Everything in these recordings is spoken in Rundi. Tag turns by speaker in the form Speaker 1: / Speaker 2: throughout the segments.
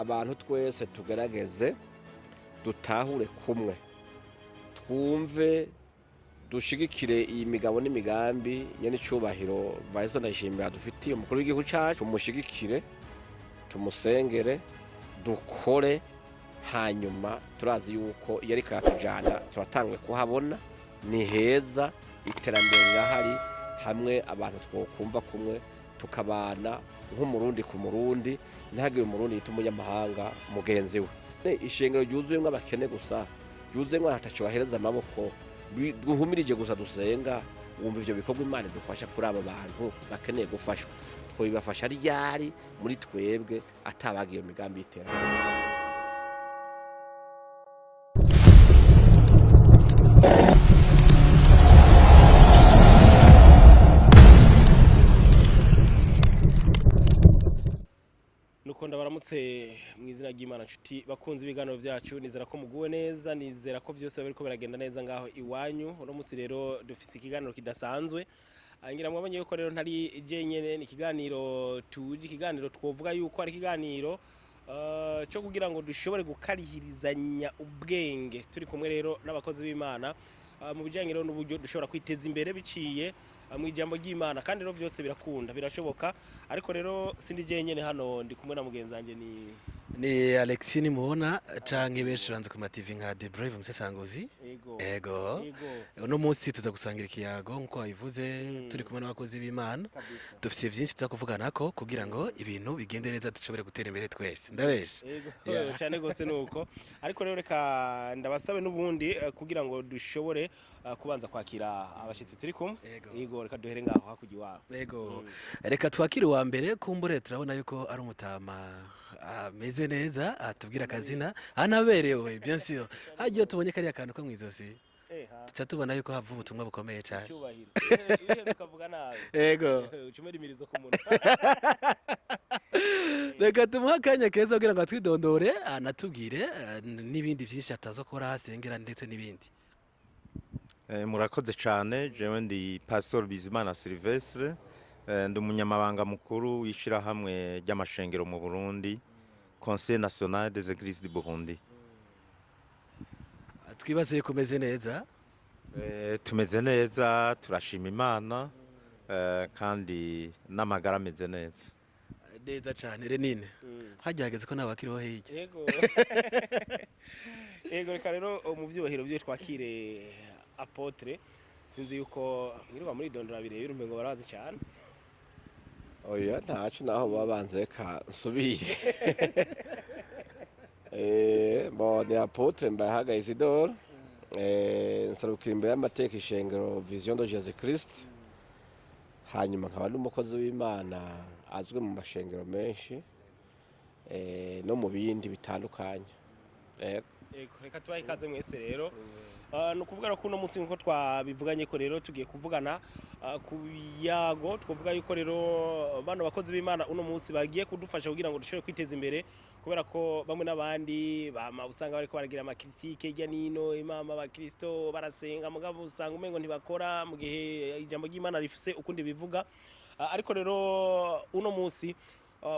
Speaker 1: Abantu twese tugerageze dutahure kumwe, twumve, dushigikire iyi migabo n'imigambi nyene icubahiro Varisito Ndayishimiye adufitiye, umukuru w'igihugu cacu. Tumushigikire, tumusengere, dukore. Hanyuma turazi yuko iyo ariko aratujana turatangwe kuhabona ni heza, iterambere rirahari, hamwe abantu twokumva kumwe, tukabana nk'Umurundi ku Murundi, ntihagire Umurundi yita umunyamahanga mugenzi we. Ishengero ryuzuyemwo abakene gusa, ryuzuyemwo ataco bahereza amaboko, duhumirije gusa dusenga, wumva ivyo bikorwa Imana idufasha kuri abo bantu bakeneye gufashwa twobibafasha ryari muri twebwe atabagiye iyo migambi y'iterambere?
Speaker 2: Nuko ndabaramutse mu izina ry'Imana, nshuti bakunze ibiganiro byacu. Nizera ko muguwe neza, nizera ko byose bariko biragenda neza ngaho iwanyu. Uno munsi rero dufise ikiganiro kidasanzwe. Ngira mwabonye yuko rero ntari jenyene. Ni ikiganiro tuje, ikiganiro twovuga yuko ari ikiganiro cyo kugira ngo dushobore gukarihirizanya ubwenge. Turi kumwe rero n'abakozi b'Imana mu bijyanye rero n'uburyo dushobora kwiteza imbere biciye mu ijambo ry'Imana. Kandi rero byose birakunda, birashoboka. Ariko rero sindi jenyene hano, ndi kumwe na mugenzi wanjye, ni
Speaker 3: Ni Alexis Nimubona, canke benshi banze ku ma TV nka The Brave Musesanguzi.
Speaker 2: Ego.
Speaker 3: Ego.
Speaker 2: Ego.
Speaker 3: Uno munsi tuza gusangira ikiyago nkuko wabivuze, turi kumwe n'abakozi b'Imana. Dufise vyinshi tuza kuvuganako kugira ngo ibintu bigende neza, dushobore gutera imbere twese. Ndabeshe?
Speaker 2: Ego.
Speaker 3: Yeah.
Speaker 2: Cyane gose nuko. Ariko rero reka ndabasabe n'ubundi kugira ngo dushobore kubanza kwakira abashitsi turi kumwe.
Speaker 3: Ego.
Speaker 2: Ego, reka duhere ngaho hakurya iwawe.
Speaker 3: Ego. Reka twakire uwa mbere. Kumbure turabona yuko ari umutama ameze neza, atubwira akazina, anaberewe bien sûr. Hagiye tubonye kariya kantu ko mw'izosi, tuca tubona yuko hava ubutumwa bukomeye cyane.
Speaker 2: Cyubahiro. Ihe tukavuga nabi.
Speaker 3: Ego.
Speaker 2: Ucumera imirizo ku munwa.
Speaker 3: Reka tumuhe akanya keza kugira ngo atwidondore, anatubwire n'ibindi byinshi ataza gukora, asengera ndetse n'ibindi.
Speaker 4: Murakoze cyane. Jewe ndi Pastor Bizimana Sylvestre, ndi umunyamabanga mukuru w'ishirahamwe ry'amashengero mu Burundi, Conseil National des Églises du Burundi.
Speaker 3: Twibaze yuko umeze neza.
Speaker 4: Tumeze neza, turashima Imana, kandi n'amagara ameze neza.
Speaker 3: Neza cyane. Renine, hajya hageze ko nawe akiriho hirya.
Speaker 2: Ego, reka rero mu vyubahiro byo twakire apôtre. Sinzi yuko mwirirwa muri dondora birebire, umengo barabazi cyane.
Speaker 1: Oya, ntaco, naho baba banze reka nsubire. Bon, ni apôtre Mbayahaga Isidore, nsarukira imbere y'amateka ishengero Vision de Jésus Christ, hanyuma nkaba n'umukozi w'Imana azwi mu mashengero menshi no mu bindi bitandukanye. Ego.
Speaker 2: Ego, reka tubahe ikaze mwese rero. Ni ukuvuga ko uno munsi, nkuko twabivuganye, ko rero tugiye kuvugana ku biyago twavuga yuko rero bano bakozi b'Imana uno munsi bagiye kudufasha kugira ngo dushobore kwiteza imbere, kubera ko bamwe n'abandi bama usanga bariko baragira ama critiques hirya nino: imama abakristo barasenga, mugabo usanga umengo ntibakora, mu gihe ijambo ry'Imana rifise ukundi bivuga. Ariko rero uno munsi,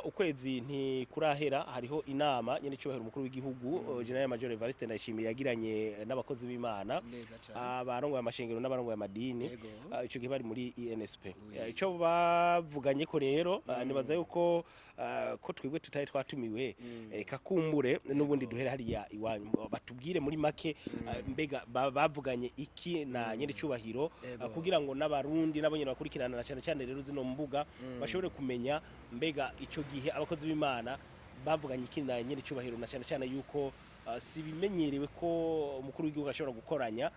Speaker 2: ukwezi ntikurahera, hariho inama nyene cyubahiro umukuru w'igihugu, General Major Evariste Ndayishimiye, yagiranye n'abakozi b'Imana,
Speaker 3: Neza cyane.
Speaker 2: abarongoye amashengero n'abarongoye amadini.
Speaker 3: Yego.
Speaker 2: Ico gihe bari muri INSP. Ico bavuganye ko rero, nibaza yuko ko twebwe tutari twatumiwe, reka kumbure n'ubundi duhere hariya iwanyu, batubwire muri make, mbega bavuganye iki na nyene cyubahiro, kugira ngo n'Abarundi nabo nyene bakurikirana na cyane cyane rero zino mbuga bashobore kumenya mbega ico gihe abakozi b'Imana bavuganye iki na nyene cyubahiro, na cyane cyane yuko si bimenyerewe ko umukuru w'igihugu ashobora gukoranya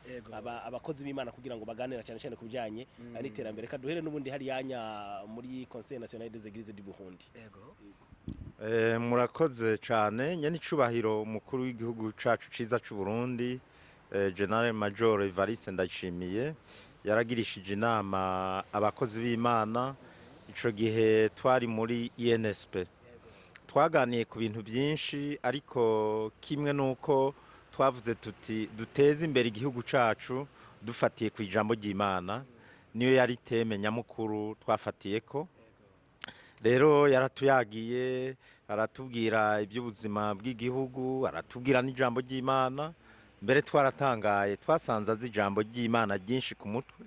Speaker 2: abakozi b'Imana kugira ngo baganire cyane cyane ku bijyanye n'iterambere. Kaduhere n'ubundi hariyanya muri Conseil National des Églises du Burundi.
Speaker 3: Yego.
Speaker 4: Murakoze cyane. Nyene icubahiro umukuru w'igihugu cacu ciza c'u Burundi, General Major Evariste Ndayishimiye, yaragirishije inama abakozi b'Imana. Ico gihe twari muri INSP, twaganiye ku bintu byinshi, ariko kimwe nuko twavuze tuti duteze imbere igihugu cacu dufatiye ku ijambo ry'Imana. Niyo yari thème nyamukuru twafatiye ko. Rero yaratuyagiye. Aratubwira iby'ubuzima bw'igihugu, aratubwira n'ijambo ry'Imana. Mbere twaratangaye, twasanze azi ijambo ry'Imana ryinshi ku mutwe.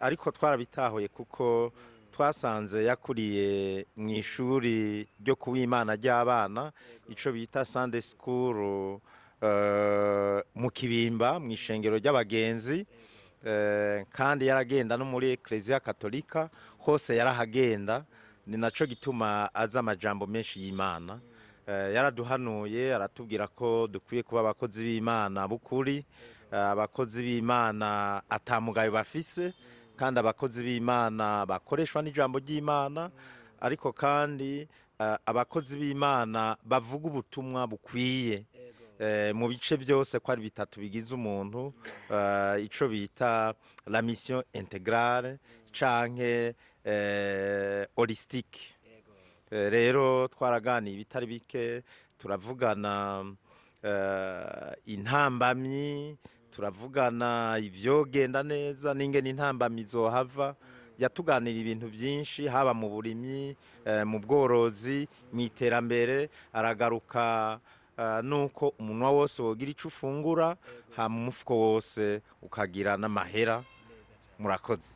Speaker 4: Ariko twarabitahuye kuko twasanze yakuriye mu ishuri ryo kuwimana ry'abana, ico bita Sunday School, mu Kibimba, mu ishengero ry'abagenzi. Kandi yaragenda no muri Eklezia Katolika, hose yarahagenda. Ni naco gituma azi amajambo menshi y'Imana. Yaraduhanuye, aratubwira ko dukwiye kuba abakozi b'Imana b'ukuri, abakozi b'Imana atamugayo bafise, kandi abakozi b'Imana bakoreshwa n'ijambo ry'Imana, ariko kandi abakozi b'Imana bavuga ubutumwa bukwiye mu bice byose ko ari bitatu bigize umuntu, ico bita la mission intégrale canke holistique. Rero twaraganiye ibitari bike, turavugana intambamyi, turavugana ivyogenda neza n'ingene intambamyi zohava. Yatuganira ibintu byinshi, haba mu burimyi, mu bworozi, mu iterambere. Aragaruka nuko umunwa wose wogira ico ufungura, hama umufuko wose ukagira n'amahera. Murakoze.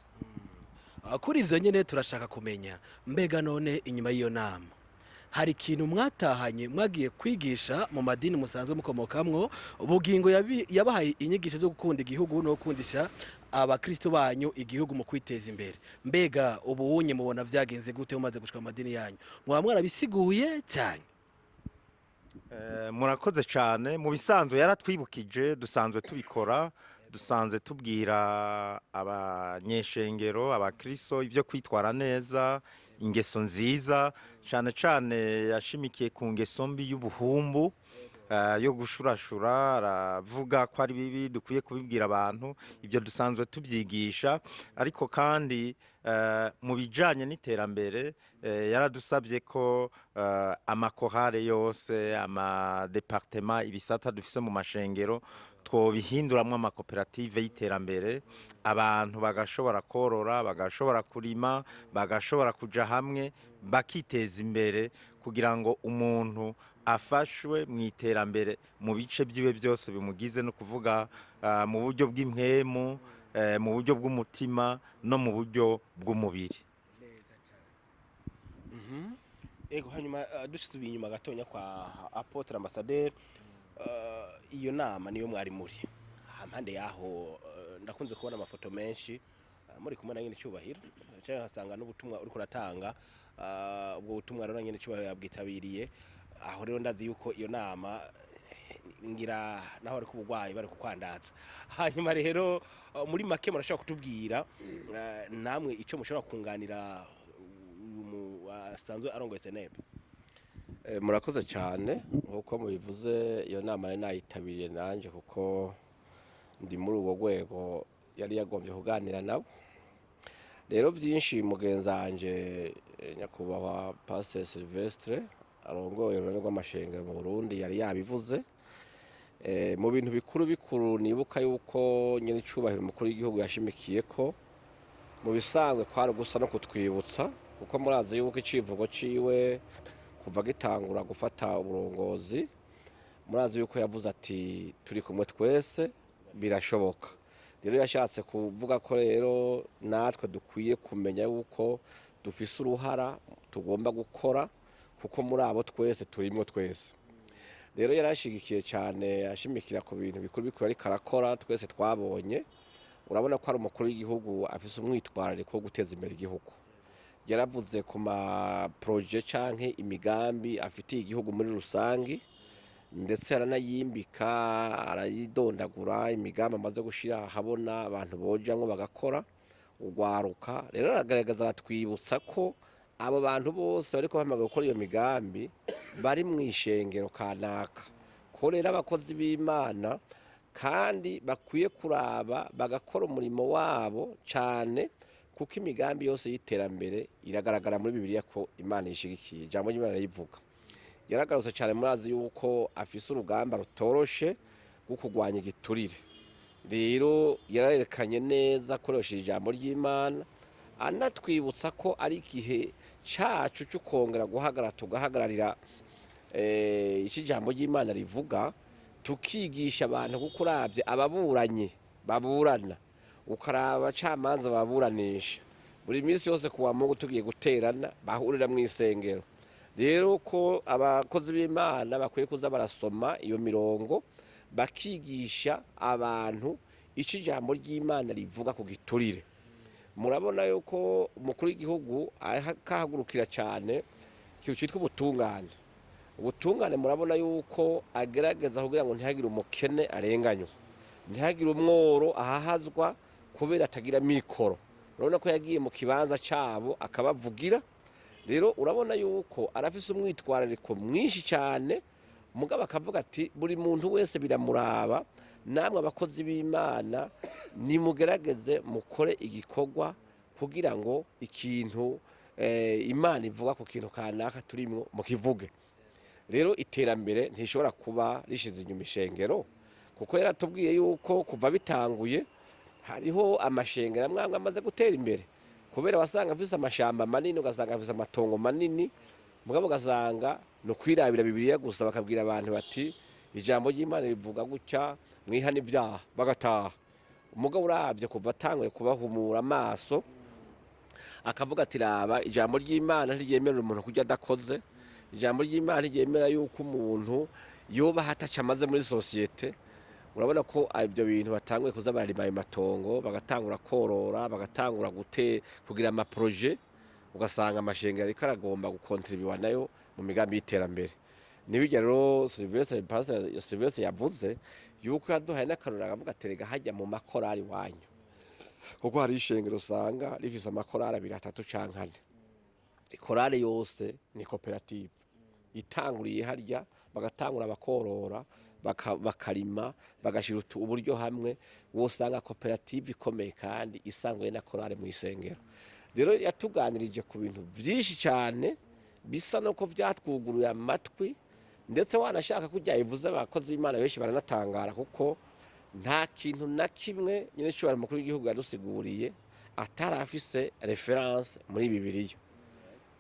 Speaker 3: Kuri ivyo nyene turashaka kumenya, mbega none inyuma y'iyo nama hari ikintu mwatahanye mwagiye kwigisha mu madini musanzwe mukomokamwo? Ubugingo yabahaye inyigisho zo gukunda igihugu no gukundisha abakristo banyu igihugu mu kwiteza imbere. Mbega ubu unye mubona vyagenze gute mumaze gushika mu madini yanyu? Mwaba mwarabisiguye cyane?
Speaker 4: Murakoze cyane. Mu bisanzwe yaratwibukije, dusanzwe tubikora, dusanzwe tubwira abanyeshengero, abakristo, ibyo kwitwara neza, ingeso nziza. Cyane cyane yashimikiye ku ngeso mbi y'ubuhumbu, yo gushurashura. Aravuga ko ari bibi, dukwiye kubibwira abantu. Ibyo dusanzwe tubyigisha. Ariko kandi mu bijyanye n'iterambere, yaradusabye ko amakorale yose, amadépartements, ibisata dufise mu mashengero, twobihinduramwo amakoperative y'iterambere, abantu bagashobora korora, bagashobora kurima, bagashobora kuja hamwe bakiteza imbere, kugira ngo umuntu afashwe mu iterambere mu bice byiwe byose bimugize, no kuvuga mu buryo bw'impwemu, mu buryo bw'umutima no mu buryo bw'umubiri.
Speaker 2: Ego, hanyuma dusubiye inyuma gatonya kwa apôtre ambassadeur, iyo nama niyo mwari muri hampande yaho, ndakunze kubona amafoto menshi muri kumwe na nyene cyubahiro, cyangwa nkasanga n'ubutumwa uriko uratanga. Ubwo butumwa rero nyene cyubahiro yabwitabiriye. Aho rero ndazi yuko iyo nama ngira naho ari kubugwayi bari kukwandaza. Hanyuma rero muri make murashobora kutubwira namwe ico mushobora kunganira uyu asanzwe arongoye SNEB?
Speaker 1: Murakoze cyane. Nk'uko mubivuze, iyo nama nari nayitabiriye nanjye kuko ndi muri ubwo rwego yari yagombye kuganira nabo. Rero byinshi mugenzi wanje, nyakubahwa Pasteur Sylvestre arongoye urunani rw'amashengero mu Burundi, yari yabivuze. Mu bintu bikuru bikuru nibuka yuko nyine icubahiro umukuru w'igihugu yashimikiye ko mu bisanzwe kwari gusa no kutwibutsa, kuko murazi yuko icivugo ciwe kuva gitangura gufata uburongozi, murazi yuko yavuze ati: "Turi kumwe twese, birashoboka." Rero yashatse kuvuga ko rero natwe dukwiye kumenya yuko dufise uruhara tugomba gukora, kuko muri abo twese turimwo twese. Rero yarashigikiye cyane, ashimikira ku bintu bikuru bikuru ariko arakora twese twabonye. Urabona ko ari umukuru w'igihugu afise umwitwarariko wo guteza imbere igihugu. Yaravuze ku ma projets canke imigambi afitiye igihugu muri rusangi, ndetse aranayimbika, arayidondagura, imigambi amaze gushira ahabona abantu bojamwo bagakora, ugwaruka. Rero aragaragaza, aratwibutsa ko abo bantu bose bariko bahamagara gukora iyo migambi bari mu ishengero kanaka, ko rero abakozi b'Imana kandi bakwiye kuraba bagakora umurimo wabo cyane, kuko imigambi yose y'iterambere iragaragara muri Bibiliya ko Imana yishigikiye, ijambo ry'Imana riyivuga. Yaragarutse cyane, murazi yuko afise urugamba rutoroshe rwo kurwanya igiturire. Rero yararekanye neza akoresheje ijambo ry'Imana. Anatwibutsa ko ari igihe cyacu cyo kongera guhagarara, tugahagararira icyo ijambo ry'Imana rivuga, tukigisha abantu, kuko urabye ababuranyi baburana, ukaraba abacamanza baburanisha, buri minsi yose ku wa Mungu tugiye guterana, bahurira mu isengero. Rero ko abakozi b'Imana bakwiye kuza barasoma iyo mirongo, bakigisha abantu icyo ijambo ry'Imana rivuga ku giturire. Murabona yuko umukuru w'igihugu akahagurukira cyane ikintu cyitwa ubutungane. Ubutungane, murabona yuko agerageza kugira ngo ntihagire umukene arenganywa, ntihagire umworo ahahazwa kubera atagira mikoro. Urabona ko yagiye mu kibanza cyabo akabavugira. Rero urabona yuko arafise umwitwarariko mwinshi cyane, mugabo akavuga ati: "Buri muntu wese biramuraba, namwe abakozi b'Imana nimugerageze mukore igikorwa kugira ngo ikintu Imana ivuga ku kintu kanaka turimo mukivuge." Rero iterambere ntishobora kuba rishize inyuma ishengero, kuko yaratubwiye yuko kuva bitanguye hariho amashengero amwe amwe amaze gutera imbere, kubera wasanga afise amashamba manini, ugasanga afise amatongo manini, mugabo ugasanga ni ukwirabira Bibiliya gusa, bakabwira abantu bati: "Ijambo ry'Imana rivuga gutya, mwihane ibyaha," bagataha. Umugabo urabye kuva atanguye kubahumura amaso, akavuga ati: "Raba, ijambo ry'Imana ntiryemerera umuntu kurya adakoze, ijambo ry'Imana ntiryemera yuko umuntu yoba hataca amaze muri sosiyete." Urabona ko ibyo bintu batanguye kuza bararima ayo matongo, bagatangura korora, bagatangura gute kugira ama projets, ugasanga amashengero ariko aragomba gukontribuwa nayo mu migambi y'iterambere. Nibijya rero Sylvestre, Pastor Sylvestre yavuze yuko yaduhaye n'akarorero, akavuga ati: "Rega hajya mu makorari wanyu," kuko hari ishengero usanga rifise amakorari abiri, atatu canke ane. Ikorari yose ni koperative itanguriye harya, bagatangura bakorora, bakarima, bagashyira uburyo hamwe, wosanga koperative ikomeye kandi isanzwe na korari mu isengero. Rero yatuganirije ku bintu byinshi cyane bisa nuko byatwuguruye amatwi, ndetse wanashaka kujya ivuze abakozi b'Imana benshi baranatangara, kuko nta kintu na kimwe nyine cyubahiro umukuru w'igihugu yadusiguriye atarafise référence muri Bibiliya.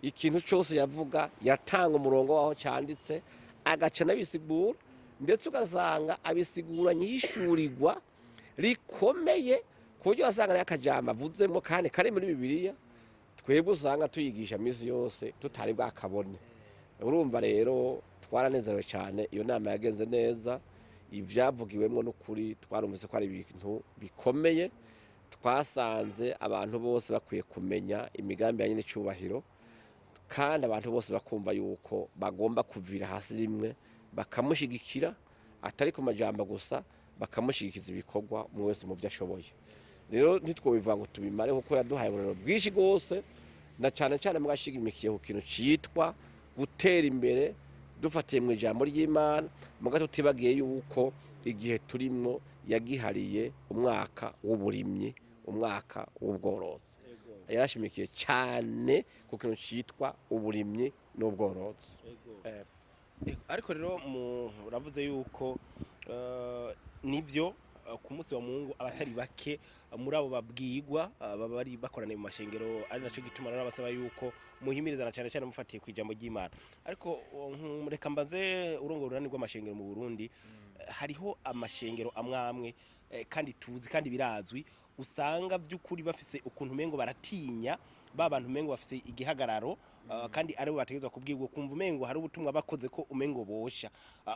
Speaker 1: Ikintu cyose yavuga yatanga umurongo waho cyanditse, agaca anabisigura, ndetse ugasanga abisiguranye ihishurirwa rikomeye, ku buryo wasanga ari akajambo avuzemo kandi kari muri Bibiliya, twebwe usanga tuyigisha minsi yose tutari bwakabone. Urumva rero twaranezerewe cyane, iyo nama yagenze neza. Ibyavugiwemo n'ukuri twarumvise ko ari ibintu bikomeye. Twasanze abantu bose bakwiye kumenya imigambi ya nyine kandi abantu bose bakumva yuko bagomba kuvira hasi rimwe bakamushyigikira, atari ku majambo gusa, bakamushyigikiza ibikorwa, umwe wese mu byo ashoboye. Rero ntitwobivuga ngo tubimare, kuko yaduhaye uburero bwinshi rwose, na cyane cyane mugashigimikiye ku kintu cyitwa gutera imbere dufatiye mu ijambo ry'Imana, muga tutibagiye yuko igihe turimo yagihariye umwaka w'uburimyi, umwaka w'ubworozi. Yarashimikiye cyane ku kintu cyitwa uburimyi n'ubworozi.
Speaker 2: Ariko rero muravuze yuko nivyo, ku munsi wa Mungu abatari bake muri abo babwigwa baba bari bakoraniye mu mashengero, ari naco gituma rero abasaba yuko muhimirizana cyane cyane mufatiye ku ijambo ry'Imana. Ariko reka mbaze urongora urunani rw'amashengero mu Burundi, hariho amashengero amwe amwe, kandi tuzi kandi birazwi, usanga by'ukuri bafise ukuntu umengo baratinya ba bantu, umengo bafise igihagararo, kandi aribo bategerezwa kubwirwa, kumva umengo hari ubutumwa bakoze ko umengo bosha.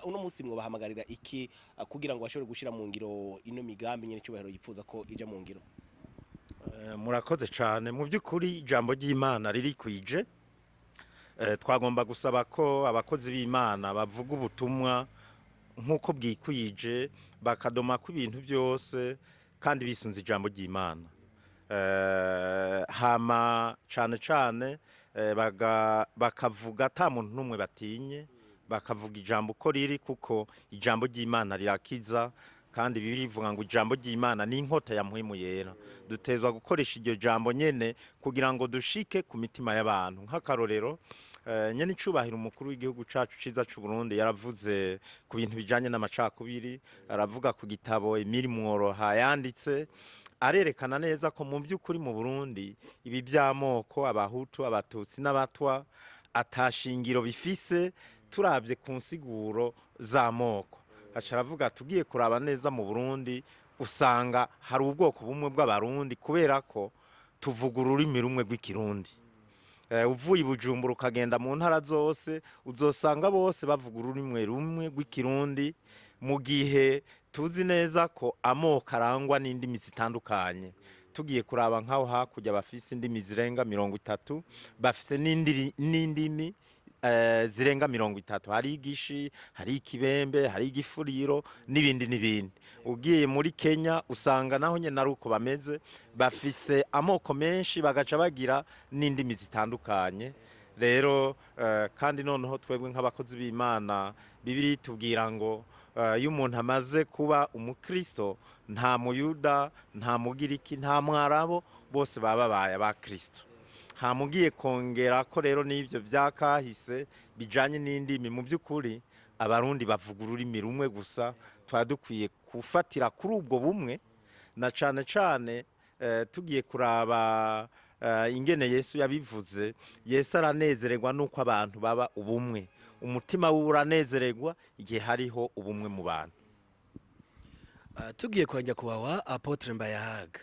Speaker 2: Uno munsi mwobahamagarira iki kugira ngo bashobore gushira mu ngiro ino migambi nyene cyubahiro yifuza ko ija mu ngiro?
Speaker 4: Murakoze cyane. Mu by'ukuri ijambo ry'Imana riri kwije. Twagomba gusaba ko abakozi b'Imana bavuga ubutumwa nk'uko bwikwije, bakadoma ko ibintu byose kandi bisunze ijambo ry'Imana. Hama cyane cyane bakavuga ata muntu n'umwe batinye, bakavuga ijambo uko riri, kuko ijambo ry'Imana rirakiza, kandi Bibiliya ivuga ngo ijambo ry'Imana ni inkota ya Muhimu Yera. Dutezwa gukoresha iryo jambo nyene kugira ngo dushike ku mitima y'abantu. Nk'akarorero, nyene icubahiro umukuru w'igihugu cacu ciza c'u Burundi yaravuze ku bintu bijanye n'amacakubiri, aravuga ku gitabo Emile Mworoha yanditse. Arerekana neza ko mu by'ukuri mu Burundi ibi by'amoko, Abahutu, Abatutsi n'Abatwa, atashingiro bifise. Turabye ku nsiguro z'amoko, aca aravuga, tugiye kuraba neza mu Burundi usanga hari ubwoko bumwe bw'Abarundi, kubera ko tuvuga ururimi rumwe rw'Ikirundi. Uvuye i Bujumbura ukagenda mu ntara zose, uzosanga bose bavuga ururimi rumwe rw'Ikirundi, mu gihe tuzi neza ko amoko arangwa n'indimi zitandukanye. Tugiye kuraba nk'aho hakurya bafise indimi zirenga 30, bafise n'indimi zirenga 30. Hari Igishi, hari Ikibembe, hari Igifuriro n'ibindi n'ibindi. Ugiye muri Kenya usanga naho nyene ari uko bameze, bafise amoko menshi, bagaca bagira n'indimi zitandukanye. Rero kandi noneho twebwe nk'abakozi b'Imana, Bibiliya itubwira ngo iyo umuntu amaze kuba Umukristo, nta Muyuda, nta Mugiriki, nta Mwarabo, bose baba babaye Abakristo. Hamugiye kongera ko rero n'ibyo byakahise bijanye n'indimi, mu by'ukuri Abarundi bavuga ururimi rumwe gusa. Twaba dukwiye gufatira kuri ubwo bumwe, na cane cane tugiye kuraba ingene Yesu yabivuze. Yesu aranezererwa n'uko abantu baba ubumwe. Umutima wiwe uranezererwa igihe hariho ubumwe mu bantu.
Speaker 3: Tugiye kwa nyakubahwa Apôtre Mbayahaga,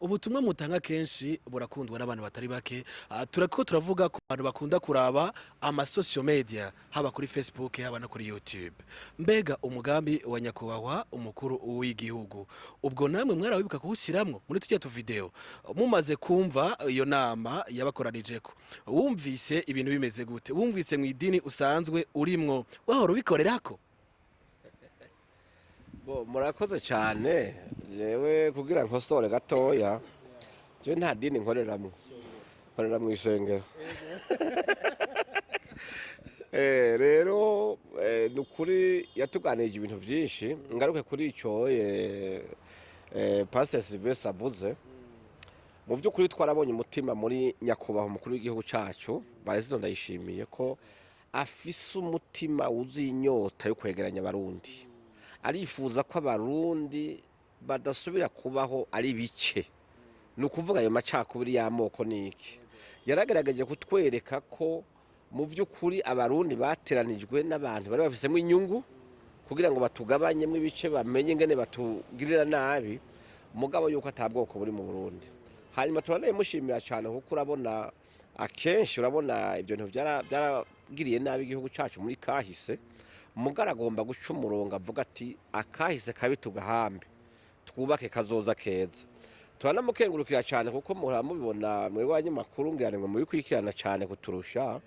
Speaker 3: ubutumwa mutanga kenshi burakundwa n'abantu batari bake. Turako turavuga ku bantu bakunda kuraba ama social media, haba kuri Facebook, haba no kuri YouTube. Mbega umugambi wa nyakubahwa umukuru w'igihugu, ubwo namwe mwarawibuka kuwushyiramwo muri tujya tu video? Mumaze kumva iyo nama yabakoranijeko, wumvise ibintu bimeze gute? Wumvise mu idini usanzwe urimwo wahora ubikorerako?
Speaker 1: Bo, murakoze cyane. Jewe kugira nkosore gatoya, jewe nta dini nkoreramwo, nkorera mu isengero. Rero ni ukuri yatuganirije ibintu byinshi. Ngaruke kuri icyo Pastor Sylvestre avuze. Mu by'ukuri twarabonye umutima muri nyakubahwa umukuru w'igihugu cyacu Evariste Ndayishimiye, ko afise umutima wuzuye inyota yo kwegeranya Abarundi. Arifuza ko Abarundi badasubira kubaho ari bike, ni ukuvuga ayo macakubiri y'amoko. Ni iki yaragaragaje kutwereka ko mu by'ukuri Abarundi bateranijwe n'abantu bari bafisemo inyungu kugira ngo batugabanyemo ibice, bamenye ingene batugirira nabi, mugabo yuko ata bwoko buri mu Burundi. Hanyuma turanayimushimira cyane, kuko urabona akenshi, urabona ibyo bintu byaragiriye nabi igihugu cyacu muri kahise. Mugara agomba guca umurongo, avuga ati: "Akahise kabi tugahambe, twubake kazoza keza." Turanamukengurukira cyane, kuko muhora mubibona mwebwe abanyamakuru, ngira ngo mubikurikirana cyane kuturusha.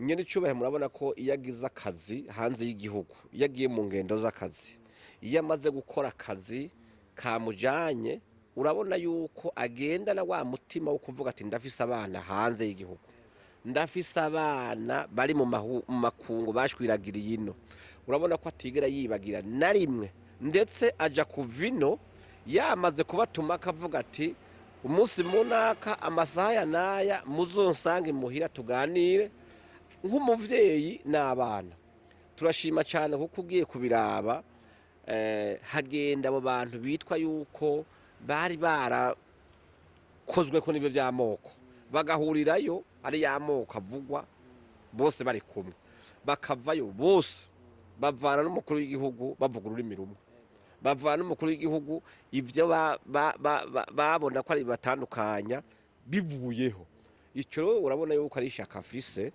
Speaker 1: Nyine icyubahiro, murabona ko iyo agize akazi hanze y'igihugu, iyo agiye mu ngendo z'akazi, iyo amaze gukora akazi kamujyanye, urabona yuko agenda na wa mutima wo kuvuga ati: "Ndafise abana hanze y'igihugu, ndafise abana bari mu makungu bashwiragiriye ino." Urabona ko atigera yibagira na rimwe, ndetse aja kuva ino yamaze kubatuma, akavuga ati: "Umunsi munaka, amasaha ya n'aya, muzonsange muhira tuganire nk'umuvyeyi n'abana." Turashima cyane, kuko ugiye kubiraba, hagenda abo bantu bitwa yuko bari barakozwe ko n'ivyo by'amoko, bagahurirayo ari y'amoko avugwa, bose bari kumwe, bakavayo bose bavana n'umukuru w'igihugu bavuga ururimi rumwe, bavana n'umukuru w'igihugu ibyo babona ko ari batandukanya bivuyeho. Icyo rero urabona yuko ari ishyaka afise,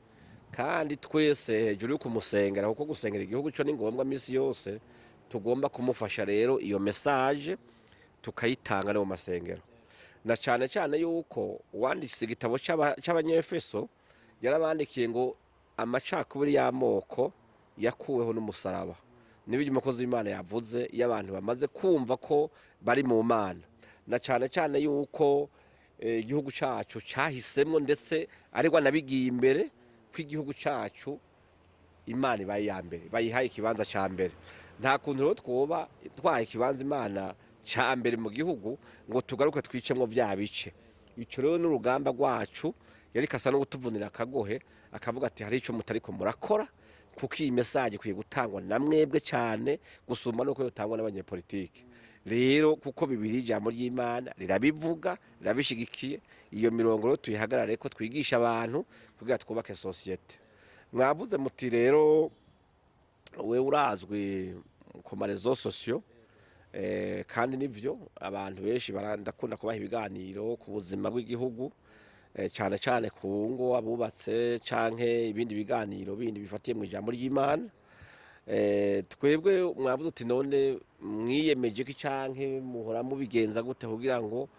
Speaker 1: kandi twese hejuru yo kumusengera, kuko gusengera igihugu cyo ni ngombwa minsi yose, tugomba kumufasha rero iyo message tukayitanga no mu masengero, na cyane cyane yuko uwanditse igitabo c'Abanyefeso yarabandikiye ngo amacakubiri y'amoko yakuweho n'umusaraba. N'ibyo umukozi w'Imana yavuze, iyo abantu bamaze kumva ko bari mu Mana, na cyane cyane yuko igihugu cyacu cyahisemo, ndetse ariko anabigiye imbere, ko igihugu cyacu Imana ibaye iya mbere, bayihaye ikibanza cya mbere. Nta kuntu rero twoba twahaye ikibanza Imana cya mbere mu gihugu ngo tugaruke twicemo bya bice. Icyo rero n'urugamba rwacu yari kasa no gutuvunira akagohe, akavuga ati: "Hari icyo mutariko murakora, kuko iyi message ikwiye gutangwa na mwebwe cyane gusumba nuko yotangwa n'abanyepolitike." Rero kuko bibiri ijambo ry'Imana rirabivuga, rirabishigikiye, iyo mirongo rero tuyihagarare ko twigisha abantu kugira twubake société. Mwavuze muti rero we urazwi ku ma réseaux sociaux, kandi nivyo, abantu benshi ndakunda kubaha ibiganiro ku buzima bw'igihugu, cyane cyane ku ngo abubatse canke ibindi biganiro bindi bifatiye mu ijambo ry'Imana. Twebwe mwavuze uti none mwiyemeje ko canke muhora mubigenza gute kugira ngo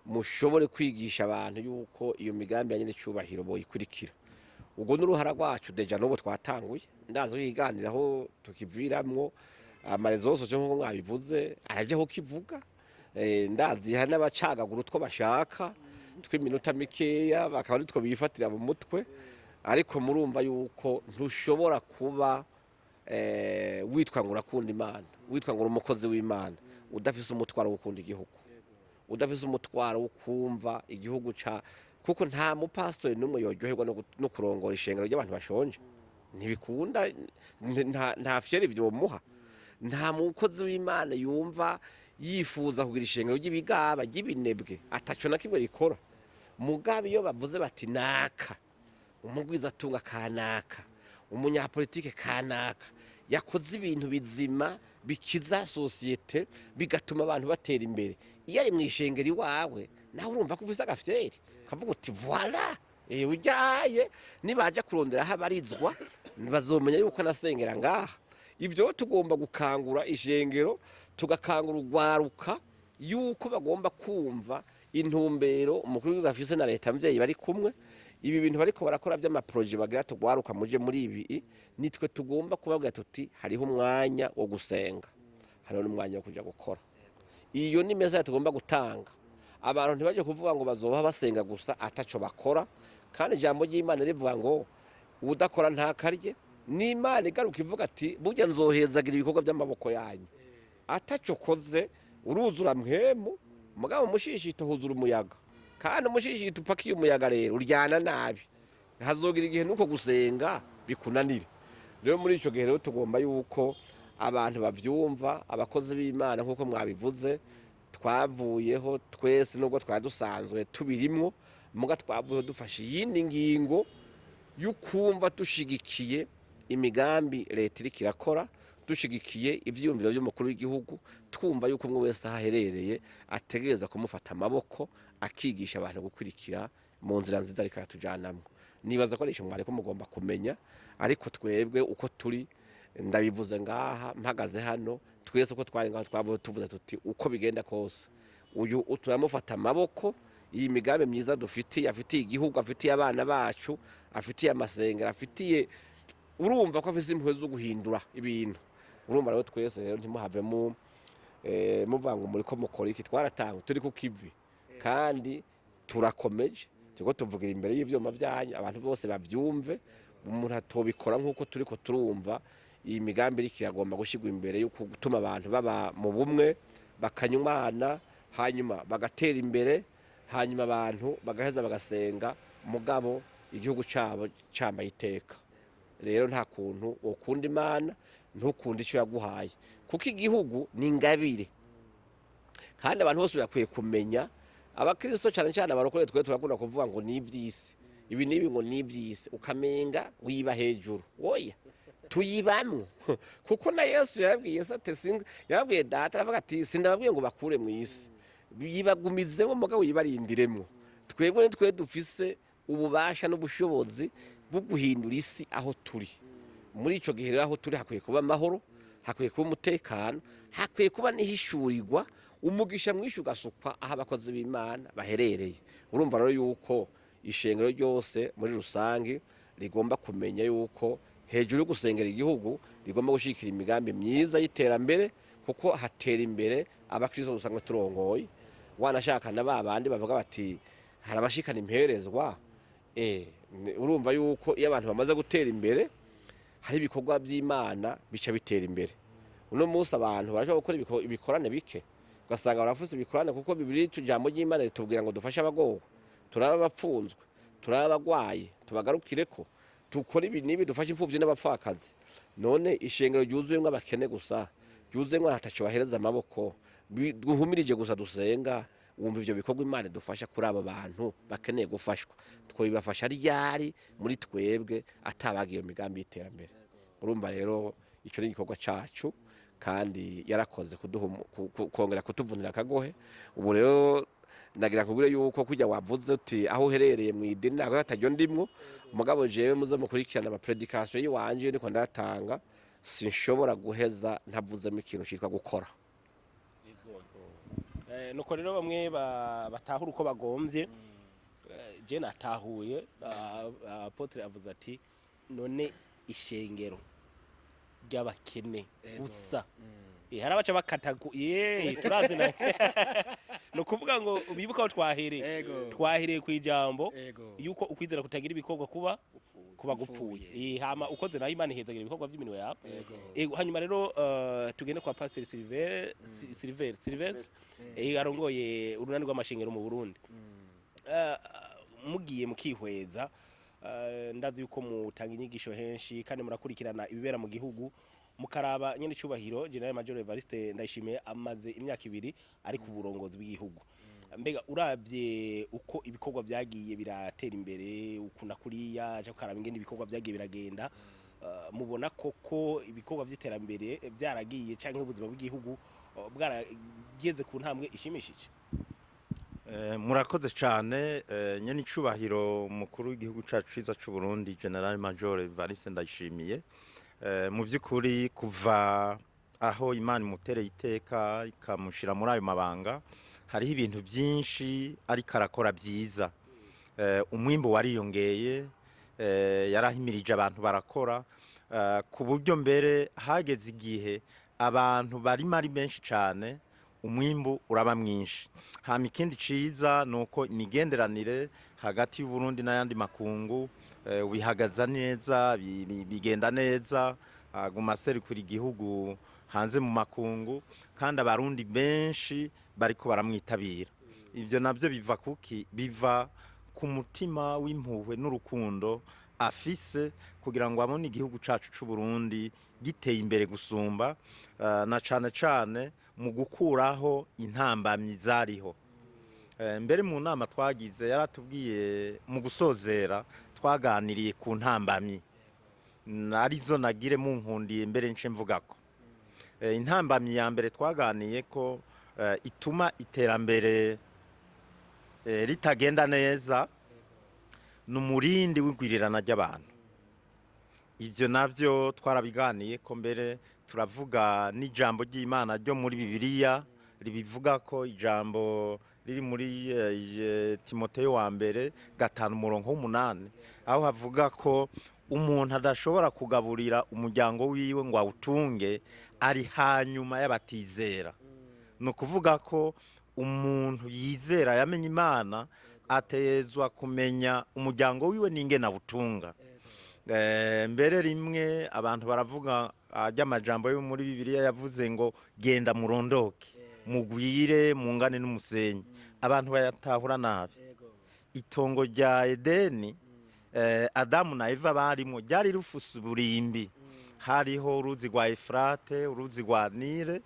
Speaker 1: mushobore kwigisha abantu yuko iyo migambi ya nyene cyubahiro boyikurikira? Ubwo n'uruhara rwacu déjà n'ubu twatanguye, ndazi wiganiraho tukiviramwo ama réseaux sociaux nk'uko mwabivuze arajeho kivuga. Ndazi hari n'abacagagura utwo bashaka tw'iminota mikeya, bakaba aritwo bifatira mu mutwe, ariko murumva yuko ntushobora kuba witwa ngo urakunda Imana, witwa ngo uri umukozi w'Imana, udafise umutwaro wo gukunda igihugu, udafise umutwaro wo kumva igihugu ca, kuko nta mupasitori n'umwe yoryoherwa no kurongora ishengero ry'abantu bashonje. Ntibikunda, nta fierté vyomuha. Nta mukozi w'Imana yumva yifuza kugira ishengero ry'ibigaba, ry'ibinebwe, ataco na kimwe rikora. Mugabe iyo bavuze bati naka umugwizatunga kanaka, umunyapolitike kanaka yakoze ibintu bizima bikiza société, bigatuma abantu batera imbere, iyo ari mu ishengero iwawe, nawe urumva ko ufise aga fierté, ukavuga uti voilà, ujyaye nibaja kurondera aho abarizwa bazomenya yuko anasengera ngaha. Ibyo tugomba gukangura ishengero, tugakangura urwaruka yuko bagomba kumva intumbero umukuru w'igihugu afise na leta mvyeyi bari kumwe. Ibi bintu bariko barakora vy'ama projets bagira, tugwaruka muje muri ibi, nitwe tugomba kubabwira tuti hariho umwanya wo gusenga, hariho n'umwanya wo kuja gukora. Iyo ni message tugomba gutanga. Abantu ntibaje kuvuga ngo bazoba basenga gusa ataco bakora, kandi ijambo ry'Imana rivuga ngo udakora ntakarye. N'Imana igaruka ivuga ati burya nzohezagira ibikorwa by'amaboko yanyu. Ataco koze uruzura mpwemu, mugabo umushishito huzura umuyaga, kandi umushishito upakiye umuyaga rero uryana nabi. Hazogira igihe nuko gusenga bikunanire. Rero muri ico gihe rero tugomba yuko abantu bavyumva, abakozi b'Imana nk'uko mwabivuze, twavuyeho twese nubwo twari dusanzwe tubirimwo, muga twavuyeho dufashe iyindi ngingo y'ukumva dushigikiye imigambi leta iriko irakora, dushigikiye ivyiyumviro vy'umukuru w'igihugu, twumva yuko umwe wese aho aherereye ategereza kumufata amaboko, akigisha abantu gukurikira mu nzira nziza ariko aratujanamwo. Nibaza ko ari ico mwariko mugomba kumenya. Ariko twebwe uko turi, ndabivuze ngaha mpagaze hano, twese uko twari ngaho twavuze, tuvuze tuti uko bigenda kose uyu turamufata amaboko. Iyi migambi myiza dufitiye, afitiye igihugu, afitiye abana bacu, afitiye amasengero, afitiye, urumva ko afise impuhwe zo guhindura ibintu. Urumva rero twese rero ntimuhave mu muvuga ngo muriko mukora iki. Twaratanga turi ku kivi kandi turakomeje, turiko tuvugira imbere y'ivyuma byanyu, abantu bose bavyumve. Umuntu atobikora nk'uko turiko turumva iyi migambi iriko iragomba gushyirwa imbere yo gutuma abantu baba mu bumwe, bakanywana, hanyuma bagatera imbere, hanyuma abantu bagaheza bagasenga, mugabo igihugu cabo cambaye iteka. Rero nta kuntu wokunda Imana ntukunde icyo yaguhaye, kuko igihugu ni ingabire. Kandi abantu bose bakwiye kumenya, abakristo cyane cyane abarokore, twe turakunda kuvuga ngo ni iby'isi, ibi n'ibi ngo ni iby'isi, ukamenga wiba hejuru. Oya, tuyibamwo, kuko na Yesu yarabwiye se ati yarabwiye Data, aravuga ati sindababwiye ngo bakure mu isi, yibagumizemo mugabo yibarindiremo. Twebwe ni twe dufise ububasha n'ubushobozi bwo guhindura isi aho turi. Muri ico gihe rero aho turi hakwiye kuba amahoro, hakwiye kuba umutekano, hakwiye kuba n'ihishurirwa, umugisha mwinshi ugasukwa aho abakozi b'Imana baherereye. Urumva rero yuko ishengero ryose muri rusange rigomba kumenya yuko hejuru yo gusengera igihugu rigomba gushyigikira imigambi myiza y'iterambere, kuko hatera imbere abakristo usanga turongoye. Wanashaka na ba bandi bavuga bati hari abashikana imperezwa, urumva yuko iyo abantu bamaze gutera imbere hari ibikorwa by'Imana bica bitera imbere. Uno munsi abantu barashobora gukora ibikorane bike, ugasanga barafuse ibikorane, kuko Bibiri, ijambo ry'Imana ritubwira ngo dufashe abagowe, turabe abapfunzwe, turabe abagwaye, tubagarukireko, dukore ibi n'ibi, dufashe imfubyi n'abapfakazi. None ishengero ryuzuyemwo abakene gusa. Ryuzemwo ataco bahereza amaboko, duhumirije gusa dusenga. Wumva ivyo bikorwa Imana idufasha kuri aba bantu bakeneye gufashwa, twobibafasha ryari muri twebwe atabaga iyo migambi y'iterambere? Urumva rero ico ni igikorwa cacu, kandi yarakoze kuduha kongera kutuvunira akagohe. Ubu rero ndagira kubwire yuko kujya wavuze uti aho uherereye mu idini, ntabwo ataryo ndimwo. Mugabo jewe muze mukurikirana ama prédication yiwanje, ndiko ndatanga, sinshobora guheza ntavuzemo ikintu cyitwa gukora.
Speaker 2: Nuko rero bamwe batahura uko bagomvye. Je natahuye, apôtre avuze ati: "None ishengero ry'abakene gusa?" Hari abaca bakata ye turazi na ni ukuvuga ngo bibuka aho twahereye. Twahereye ku ijambo yuko ukwizera kutagira ibikorwa kuba gupfuye. Hama ukoze nayo, Imana ihezagira ibikorwa by'iminwe yawe. Ego, hanyuma rero tugende kwa Pastor Silver Silver Silver, arongoye urunani rw'amashengero mu Burundi. Mugiye mukihweza, ndazi yuko mutanga inyigisho henshi kandi murakurikirana ibibera mu gihugu, mukaraba nyene icubahiro Général Major Evariste Ndayishimiye amaze imyaka 2 ari ku burongozi bw'igihugu. Mbega uravye uko ibikorwa byagiye biratera imbere ukuna kuriya, aje ukaraba ingene ibikorwa byagiye biragenda, mubona koko ibikorwa by'iterambere byaragiye canke ubuzima bw'igihugu bwarageze ku ntambwe ishimishije?
Speaker 4: Murakoze cyane. Nyene icubahiro umukuru w'igihugu cacu ciza c'u Burundi, Général Major Evariste Ndayishimiye, mu by'ukuri kuva aho Imana imutereye iteka ikamushira muri ayo mabanga, hariho ibintu byinshi ariko arakora byiza. Umwimbu wariyongeye, yarahimirije abantu barakora, ku buryo mbere hageze igihe abantu barima ari benshi cyane, umwimbu uraba mwinshi. Hama ikindi ciza ni uko imigenderanire hagati y'Uburundi n'ayandi makungu bihagaza neza, bigenda neza, aguma aserukira igihugu hanze mu makungu, kandi Abarundi benshi bariko baramwitabira. Ibyo nabyo biva kuki? Biva ku mutima w'impuhwe n'urukundo afise kugira ngo abone igihugu cacu c'u Burundi giteye imbere gusumba, na cane cane mu gukuraho intambamyi zariho. Mbere mu nama twagize yaratubwiye, mu gusozera twaganiriye ku ntambamyi, arizo nagire munkundiye mbere nce mvugako. Intambamyi ya mbere twaganiye ko ituma iterambere ritagenda neza ni umurindi w'igwirirana ry'abantu. Ibyo nabyo twarabiganiye ko, mbere turavuga n'ijambo ry'Imana ryo muri Bibiliya ribivuga ko, ijambo riri muri Timoteyo wa mbere 5 umurongo w'8, aho havuga ko umuntu adashobora kugaburira umuryango wiwe ngo awutunge ari hanyuma y'abatizera. Ni ukuvuga ko umuntu yizera, yamenye Imana, atezwa kumenya umuryango wiwe n'ingene awutunga. Mbere rimwe abantu baravuga ajya amajambo yo muri Bibiliya yavuze ngo: "Genda murondoke, mugwire, mungane n'umusenyi." Abantu bayatahura nabi. Itongo rya Edeni, Adamu na Eva barimo, ryari rufuse uburimbi, hariho uruzi rwa Efurate, uruzi rwa Nile.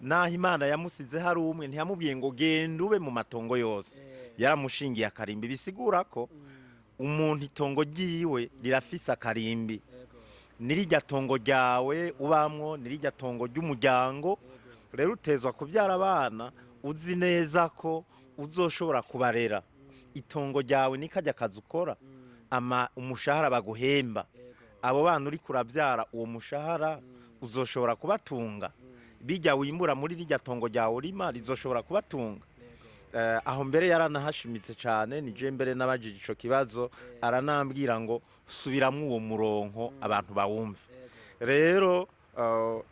Speaker 4: Naho Imana yamusize hari umwe, ntiyamubwiye ngo: "Genda ube mu matongo yose." Yaramushingiye akarimbi. Bisigura ko umuntu itongo ryiwe rirafise akarimbi. Nirirya tongo ryawe ubamwo, nirirya tongo ry'umuryango. Rero utezwa kubyara abana uzi neza ko uzoshobora kubarera. Itongo ryawe ni kajya kazi ukora, ama umushahara baguhemba, abo bana uri kurabyara, uwo mushahara uzoshobora kubatunga? Bijya wimbura muri rirya tongo ryawe urima rizoshobora kubatunga? Aho mbere yaranahashimitse cyane. Ni je mbere nabajije ico kibazo, aranambwira ngo: "Subiramwo uwo muronko abantu bawumve." Rero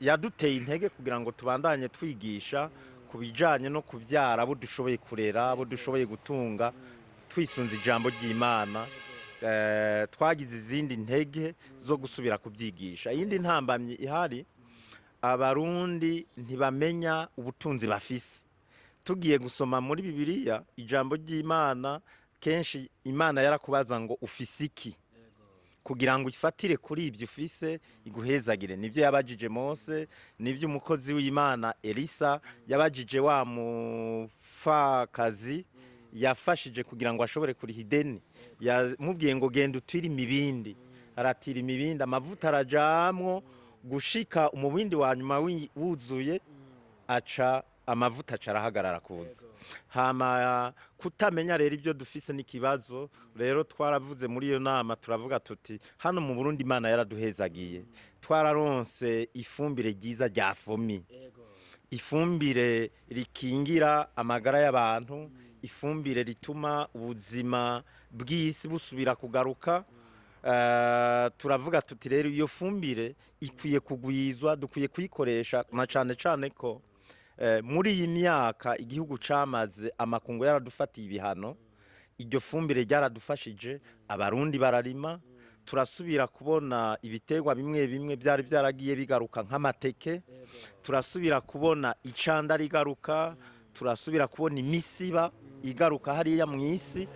Speaker 4: yaduteye intege kugira ngo tubandanye twigisha ku bijanye no kubyara abo dushoboye kurera, abo dushoboye gutunga, twisunze ijambo ry'Imana. Twagize izindi ntege zo gusubira kubyigisha. Iyindi ntambamyi ihari, Abarundi ntibamenya ubutunzi bafise. Tugiye gusoma muri Bibiliya ijambo ry'Imana, kenshi Imana yarakubaza ngo: "Ufise iki?" Kugira ngo ifatire kuri ibyo ufise iguhezagire. Nibyo yabajije Mose, nibyo umukozi w'Imana Elisa yabajije wa mupfakazi yafashije kugira ngo ashobore kuriha ideni. Yamubwiye ngo: "Genda utire imibindi." Aratira imibindi, amavuta arajamwo gushika umubindi wa nyuma wuzuye, aca amavuta aca arahagarara kuza. Hama kutamenya rero ibyo dufise n'ikibazo. Rero twaravuze muri iyo nama, turavuga tuti: "Hano mu Burundi Imana yaraduhezagiye, twararonse ifumbire ryiza rya FOMI, ifumbire rikingira amagara y'abantu, ifumbire rituma ubuzima bw'isi busubira kugaruka." Turavuga tuti: "Rero iyo fumbire ikwiye kugwizwa, dukwiye kuyikoresha, na cane cane ko muri iyi myaka igihugu camaze amakungu yaradufatiye ibihano, iryo fumbire ryaradufashije. Abarundi bararima, turasubira kubona ibiterwa bimwe bimwe byari byaragiye bigaruka nk'amateke, turasubira kubona icanda rigaruka, turasubira kubona imisiba igaruka hariya mu isi."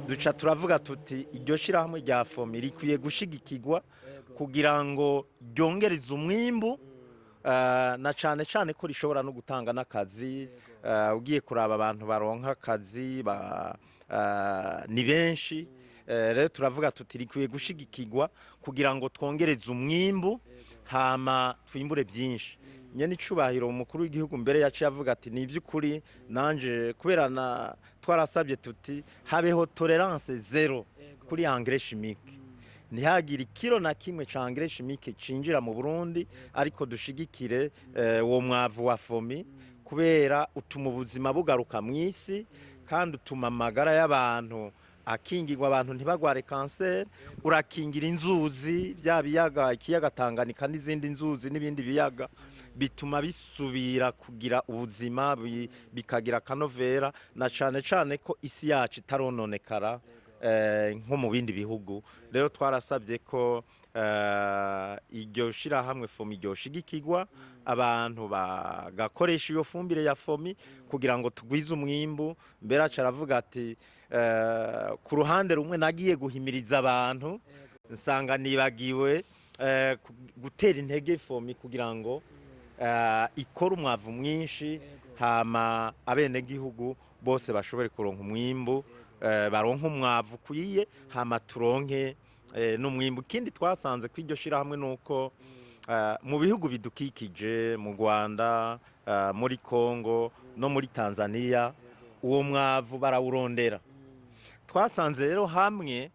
Speaker 4: Duca turavuga tuti: "Iryo shirahamwe rya FOMI rikwiye gushigikirwa kugira ngo ryongereze umwimbu, na cane cane ko rishobora no gutanga n'akazi." Ugiye kuraba abantu baronka akazi ni benshi. Rero turavuga tuti rikwiye gushigikirwa kugira ngo twongereze umwimbu, hama twimbure byinshi. Nyene icubahiro umukuru w'igihugu mbere yaciye avuga ati: "Ni iby'ukuri nanje kubera na twarasabye tuti habeho tolérance zéro kuri engrais chimique, ntihagire ikiro na kimwe ca engrais chimique cinjira mu Burundi, ariko dushigikire uwo mwavu wa FOMI kubera utuma ubuzima bugaruka mu isi, kandi utuma amagara y'abantu akingirwa, abantu ntibagware kanseri, urakingira inzuzi, bya biyaga, ikiyaga Tanganyika n'izindi nzuzi n'ibindi biyaga, bituma bisubira kugira ubuzima, bikagira akanovera, na cane cane ko isi yacu itarononekara nko mu bindi bihugu." Rero twarasabye ko iryo shirahamwe FOMI ryoshigikirwa, abantu bagakoresha iyo fumbire ya FOMI kugira ngo tugwize umwimbu. Mbere aca aravuga ati: "Ku ruhande rumwe nagiye guhimiriza abantu, nsanga nibagiwe gutera intege FOMI kugira ngo ikore umwavu mwinshi, hama abenegihugu bose bashobore kuronka umwimbu, baronke umwavu ukwiye, hama turonke n'umwimbu." Ikindi twasanze ko iryo shirahamwe nuko mu bihugu bidukikije, mu Rwanda, muri Congo no muri Tanzania, uwo mwavu barawurondera. Twasanze rero hamwe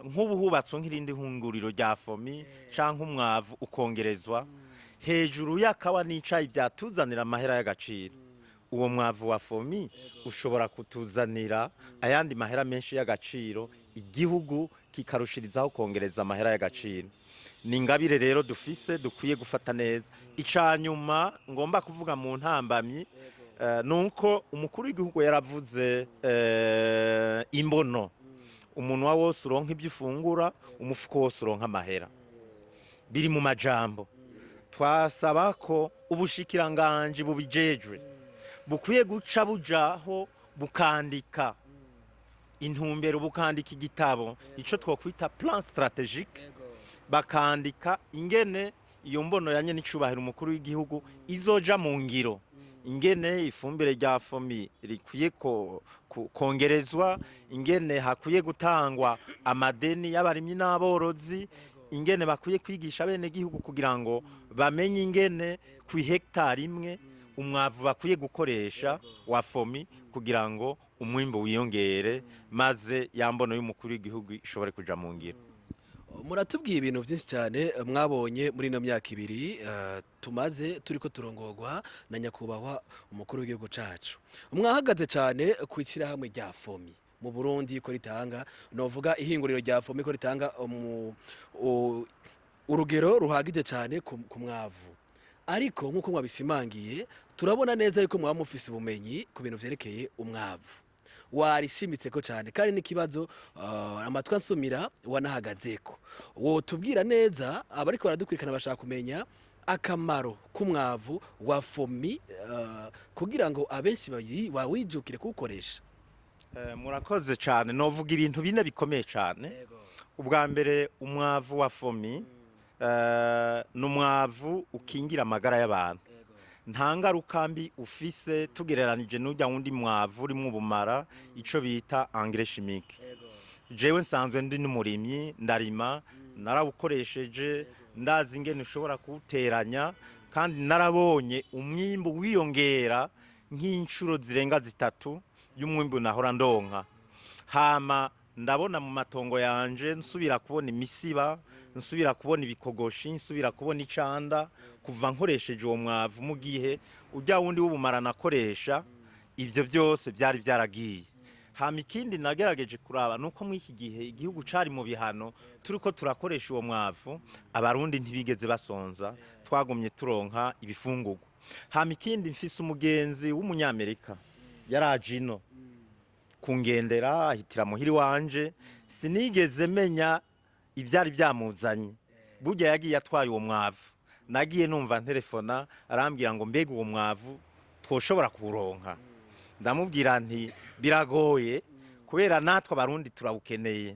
Speaker 4: nk'ubu hubatswe nk'irindi hinguriro rya FOMI canke umwavu ukongerezwa hejuru y'akawa n'icayi byatuzanira amahera y'agaciro, uwo mwavu wa FOMI ushobora kutuzanira ayandi mahera menshi y'agaciro, igihugu kikarushirizaho kongereza amahera y'agaciro. Ni ingabire rero dufise dukwiye gufata neza. Ica nyuma ngomba kuvuga mu ntambamyi nuko umukuru w'igihugu yaravuze imbono: umunwa wose uronka ibyo ufungura, umufuko wose uronka amahera. Biri mu majambo. Twasaba ko ubushikiranganji bubijejwe bukwiye guca bujaho, bukandika intumbero, bukandika igitabo, ico twokwita plan stratégique, bakandika ingene iyo mbono ya nyene icubahiro umukuru w'igihugu izoja mu ngiro, ingene ifumbire rya FOMI rikwiye kongerezwa, ingene hakwiye gutangwa amadeni y'abarimyi n'aborozi, ingene bakwiye kwigisha bene gihugu kugira ngo bamenye ingene ku hegitari imwe umwavu bakwiye gukoresha wa FOMI kugira ngo umwimbu wiyongere, maze ya mbono y'umukuru w'igihugu ishobore kuja mu ngiro.
Speaker 3: Muratubwiye ibintu byinshi cyane mwabonye muri ino myaka 2 tumaze turiko turongorwa na nyakubahwa umukuru w'igihugu cacu. Mwahagaze cyane ku ishyirahamwe rya FOMI mu Burundi ko ritanga, novuga ihinguriro rya FOMI ko ritanga urugero ruhagije cyane ku mwavu. Ariko nk'uko mwabishimangiye, turabona neza yuko mwaba mufise ubumenyi ku bintu vyerekeye umwavu, warishimitse ko cyane, kandi n'ikibazo amatwi ansumira wanahagazeko. Wotubwira neza, abariko baradukurikirana bashaka kumenya akamaro k'umwavu wa FOMI kugira ngo abenshi bawijukire kuwukoresha.
Speaker 4: Murakoze cyane. Novuga ibintu bine bikomeye cyane. Ubwa mbere, umwavu wa FOMI ni umwavu ukingira amagara y'abantu, nta ngaruka mbi ufise tugereranije n'ujya wundi mwavu urimo ubumara, ico bita engrais chimique. Jewe nsanzwe ndi n'umurimyi, ndarima, narawukoresheje, ndazi ingene ushobora kuwuteranya, kandi narabonye umwimbu wiyongera nk'inshuro zirenga zitatu y'umwimbu nahora ndonka. Hama ndabona mu matongo yanje nsubira kubona imisiba, nsubira kubona ibikogoshi, nsubira kubona icanda kuva nkoresheje uwo mwavu, mu gihe ujya wundi w'ubumara nakoresha ibyo byose byari byaragiye. Hama ikindi nagerageje kuraba nuko muri iki gihe igihugu cari mu bihano, turiko turakoresha uwo mwavu, Abarundi ntibigeze basonza, twagumye turonka ibifungurwa. Hama ikindi, mfise umugenzi w'Umunyamerika yaraje ino kungendera, ahitira muhiri wanje. Sinigeze menya ibyari byamuzanye. Burya yagiye atwaye uwo mwavu. Nagiye numva ntelefona, arambwira ngo: "Mbega uwo mwavu twoshobora kuwuronka?" Ndamubwira nti: "Biragoye, kubera natwe Abarundi turawukeneye."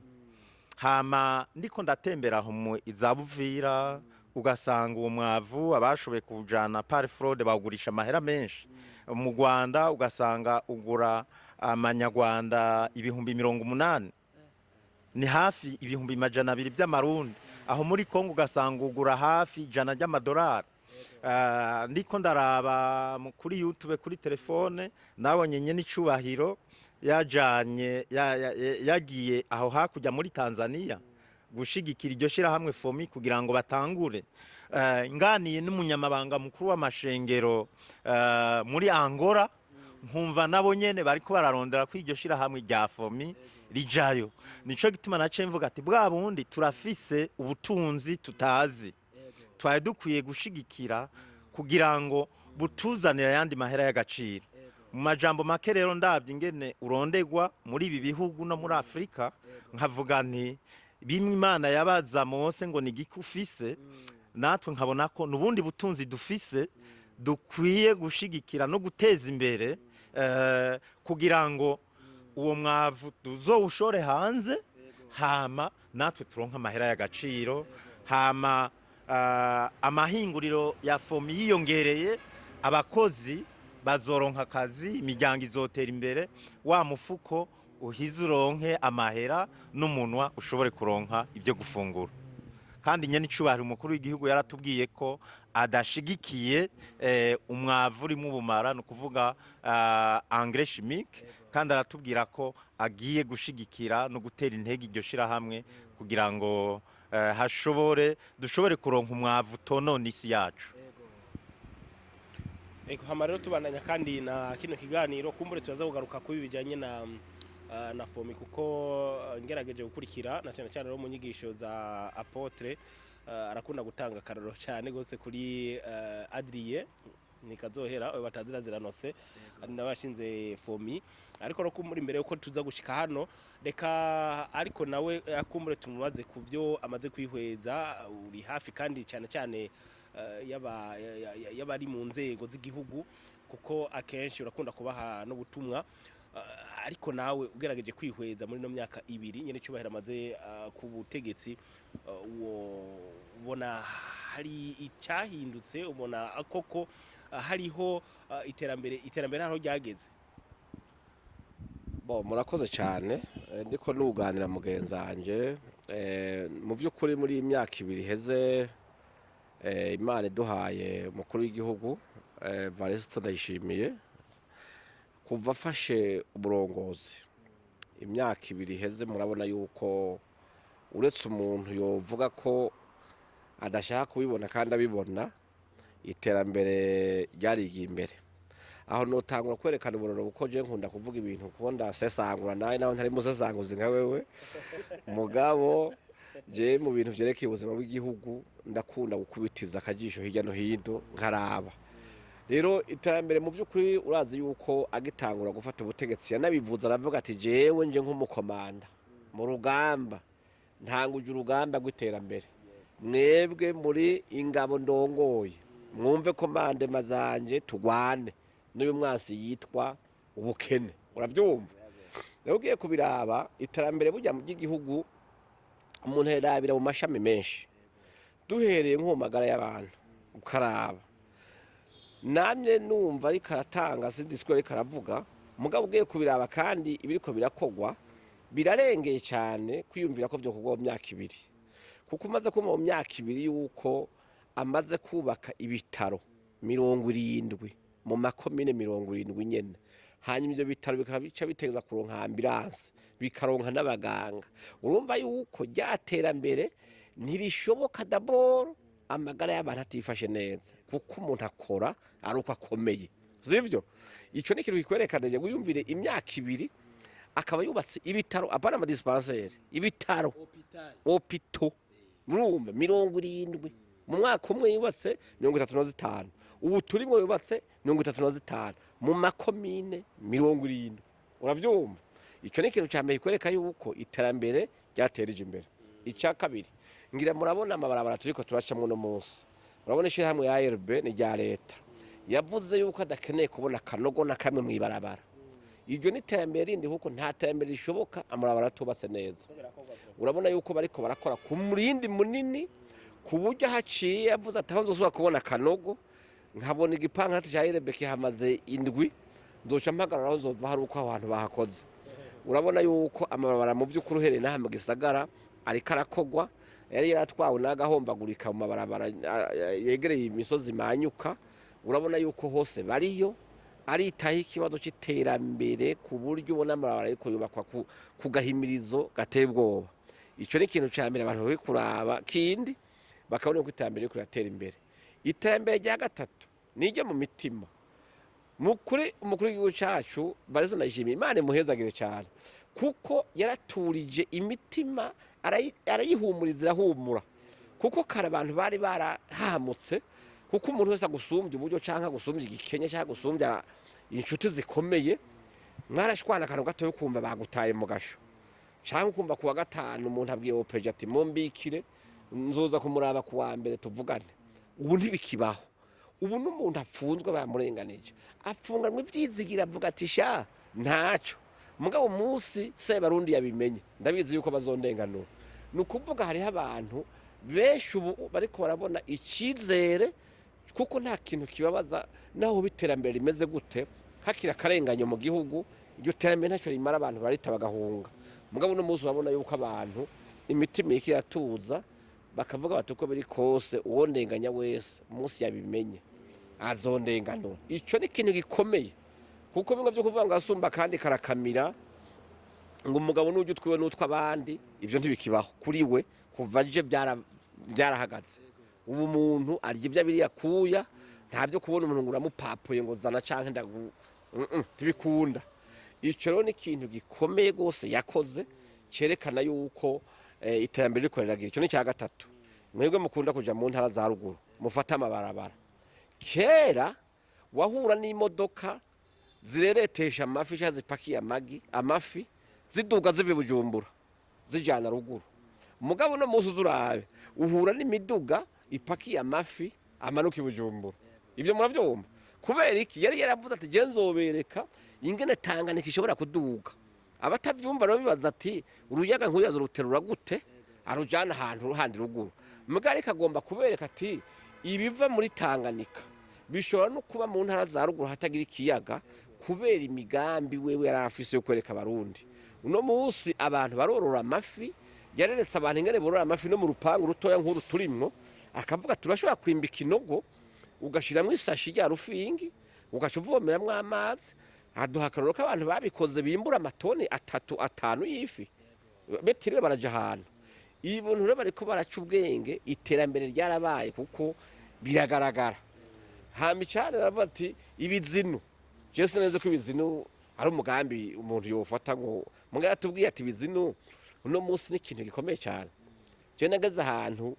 Speaker 4: Hama ndiko ndatembera aho mu za Buvira, ugasanga uwo mwavu abashoboye kuwujana par fraude bawugurisha amahera menshi. Mu Rwanda ugasanga ugura amanyarwanda 80,000, ni hafi 200,000 by'amarundi. Aho muri Kongo ugasanga ugura hafi 100 ry'amadolari. Ndiko ndaraba kuri YouTube, kuri telefone, nabonye nyene icubahiro yajanye yagiye aho hakurya muri Tanzania gushigikira iryo shirahamwe FOMI kugira ngo batangure. Nganiye n'umunyamabanga mukuru w'amashengero muri Angola, nkumva nabo nyene bariko bararondera ko iryo shirahamwe rya FOMI rijayo. Nico gituma naciye mvuga ati: "Bwa bundi turafise ubutunzi tutazi, twari dukwiye gushigikira kugira ngo butuzanire ayandi mahera y'agaciro." Mu majambo make rero, ndabye ingene urondegwa muri ibi bihugu no muri Afurika, nkavuga nti bimwe Imana yabaza Mose ngo ni igiki ufise, natwe nkabona ko n'ubundi butunzi dufise dukwiye gushigikira no guteza imbere, kugira ngo uwo mwavu tuzowushore hanze, hama natwe turonke amahera y'agaciro. Hama amahinguriro ya FOMI yiyongereye, abakozi bazoronka akazi, imiryango izotera imbere, wa mufuko uhize uronke amahera n'umunwa ushobore kuronka ibyo gufungura. Kandi nyene icubahiro umukuru w'igihugu yaratubwiye ko adashigikiye umwavu urimo ubumara, ni ukuvuga engrais chimique, kandi aratubwira ko agiye gushigikira no gutera intege iryo shirahamwe kugira ngo hashobore dushobore kuronka umwavu utonona isi yacu.
Speaker 2: Ego, hama rero tubandanya kandi na kino kiganiro, kumbure turaza kugaruka kubi bijanye na FOMI, kuko ngerageje gukurikira na cyane cyane rero mu nyigisho za apôtre, arakunda gutanga akaroro cyane gose kuri Adrien Nikazohera, oyo batazira ziranotse, ari nabashinze FOMI. Ariko rero kumbure imbere yuko tuza gushika hano, reka ariko nawe akumbure tumubaze ku byo amaze kwihweza. Uri hafi kandi cyane cyane y'abari mu nzego z'igihugu, kuko akenshi urakunda kubaha n'ubutumwa. Ariko nawe ugerageje kwihweza muri no myaka 2 nyene cyubahiro amaze ku butegetsi, uwo ubona hari icyahindutse? Ubona koko hariho iterambere aho ryageze?
Speaker 1: Bo, murakoze cyane. Ndiko nuganira mugenzi wanje. Mu by'ukuri muri iyi myaka 2 iheze, Imana iduhaye umukuru w'igihugu Evariste Ndayishimiye, kuva afashe uburongozi imyaka 2 iheze, murabona yuko uretse umuntu yovuga ko adashaka kubibona kandi abibona, iterambere ryarigiye imbere. Aho notangura kwerekana uburoro, kuko je nkunda kuvuga ibintu kuko ndasesangura nawe, nawe ntari musesanguzi nka wewe, mugabo je mu bintu vyerekeye ubuzima bw'igihugu ndakunda gukubitiza akajisho hirya no hino nkaraba. Rero iterambere mu by'ukuri, urazi yuko agitangura gufata ubutegetsi yanabivuze, aravuga ati: "Jewe nje nk'umukomanda mu rugamba, ntanguje urugamba rw'iterambere. Mwebwe muri ingabo ndongoye, mwumve commandement zanje, tugwane n'uyu mwasi yitwa ubukene." Urabyumva rero, ugiye kubiraba, iterambere burya mu ry'igihugu. Umuntu yarabira mu mashami menshi, duhereye nko mu magara y'abantu, ukaraba namye numva ariko aratanga si discours ariko aravuga, mugabo ugiye kubiraba kandi ibiriko birakogwa birarengeye cyane kwiyumvira ko byokorwa mu myaka 2, kuko umaze kumva mu myaka 2 yuko amaze kubaka ibitaro 70 mu makomine 70 nyene, hanyuma ivyo bitaro bikaba bica biteza kuronka ambulance, bikaronka n'abaganga, urumva yuko rya terambere ntirishoboka. D'abord amagara y'abantu atifashe neza, kuko umuntu akora ari uko akomeye, sivyo? Ico ni ikintu kikwerekana. Wiyumvire imyaka 2 akaba yubatse ibitaro, apana ama dispensaires, ibitaro, hôpitaux, murumva, 70 mu mwaka umwe. Yubatse 35, ubu turimo yubatse 35 mu makomine 70. Uravyumva, ico ni ikintu ca mbere kikwereka yuko iterambere ryatereje imbere. Icya kabiri, ngira murabona amabarabara turiko turacamwo uno munsi. Urabona ishirahamwe ya ARB ni rya leta, yavuze yuko adakeneye kubona akanogo na kamwe mw'ibarabara. Iryo ni iterambere rindi, kuko nta terambere rishoboka amabarabara atubatse neza. Urabona yuko bariko barakora ku murindi munini, ku buryo haciye yavuze ati: "Aho nzosubira kubona akanogo, nkabona igipankarate cya ARB kihamaze indwi, nzoca mpagarara aho nzova hari uko aho hantu bahakoze." Urabona yuko amabarabara mu by'ukuri uhereye n'aha mu gisagara ariko arakogwa, yari yaratwawe n'agahombagurika mu mabarabara yegereye imisozi manyuka. Urabona yuko hose bariyo aritaho ikibazo cy'iterambere, ku buryo ubona amabarabara ariko yubakwa ku gahimirizo gateye ubwoba. Icyo ni ikintu cya mbere abantu bari kuraba, kindi bakabona ko iterambere riri kuratera imbere. Iterambere rya gatatu ni iryo mu mitima. Mukuri umukuru w'igihugu cyacu Barizo ndayishimiye, Imana imuhezagire cyane, kuko yaraturije imitima, arayihumuriza, irahumura, kuko kare abantu bari barahamutse, kuko umuntu wese agusumbya uburyo canke agusumbya igikenya canke agusumbya inshuti zikomeye, mwarashwana akantu gatoya ukumva bagutaye mu gasho, canke ukumva kuwa gatanu umuntu abwiye OPJ ati: "Mumbikire, nzoza kumuraba kuwa mbere tuvugane." Ubu ntibikibaho. Ubu n'umuntu apfunzwe bamurenganije, apfunganwe ivyizigira, avuga ati: "Sha, ntaco, mugabo umunsi Sebarundi yabimenye ndabizi yuko bazondenganura." Ni ukuvuga hariho abantu benshi ubu bariko barabona icizere, kuko nta kintu kibabaza naho uba iterambere rimeze gute hakiri akarenganyo mu gihugu, iryo terambere ntacyo rimara, abantu barita bagahunga. Mugabo uno munsi urabona yuko abantu imitima iriko iratuza, bakavuga bati: "Uko biri kose uwo ndenganya wese umunsi yabimenye azondenganura." Ico ni ikintu gikomeye, kuko bimwe byo kuvuga ngo asumba kandi karakamira, ngo umugabo n'ujya utwiwe n'utw'abandi, ivyo ntibikibaho kuri we. Kuva aje byarahagaze. Ubu umuntu arya ibyo abiri yakuya, nta byo kubona umuntu ngo uramupapuye ngo zana canke ndagu, ntibikunda. Ico rero ni ikintu gikomeye rwose yakoze, cyerekana yuko iterambere riko riragira. Ico ni icya gatatu. Mwebwe mukunda kuja mu ntara za ruguru, mufate amabarabara. Kera wahura n'imodoka zireretesha amafi cyangwa zipakiye amagi, amafi, ziduga ziva i Bujumbura zijana ruguru. Mugabo no munsi uzurabe uhura n'imiduga ipakiye amafi amanuka i Bujumbura. Ibyo murabyumva kubera iki? Yari yaravuze ati: "Je nzobereka ingene Tanganyika ishobora kuduga." Abatavyumva rero bibaza ati: "Uruyaga nk'uyaza ruterura gute arujana ahantu handi ruguru?" Mugabo ariko agomba kubereka ati: "Ibiva muri Tanganyika bishobora no kuba mu ntara za ruguru hatagira ikiyaga," kubera imigambi wewe yari afise yo kwereka Abarundi. Uno munsi abantu barorora amafi, yareretse abantu ingene borora amafi no mu rupangu rutoya nk'uru turimwo, akavuga: "Turashobora kwimba ikinogo, ugashiramwo isashi rya rufingi, ugaca uvomeramwo amazi." Aduha akarorero k'abantu babikoze bimbura amatoni 3, 5 y'ifi betiriwe baraja ahantu. Ibintu rero bariko baraca ubwenge, iterambere ryarabaye kuko biragaragara. Hama icane aravuga ati: "Ibizinu." Je sinzi ko ibizinu ari umugambi umuntu yofata ngo, mugabo yatubwiye ati ibizinu uno munsi ni ikintu gikomeye cyane. Je nageze ahantu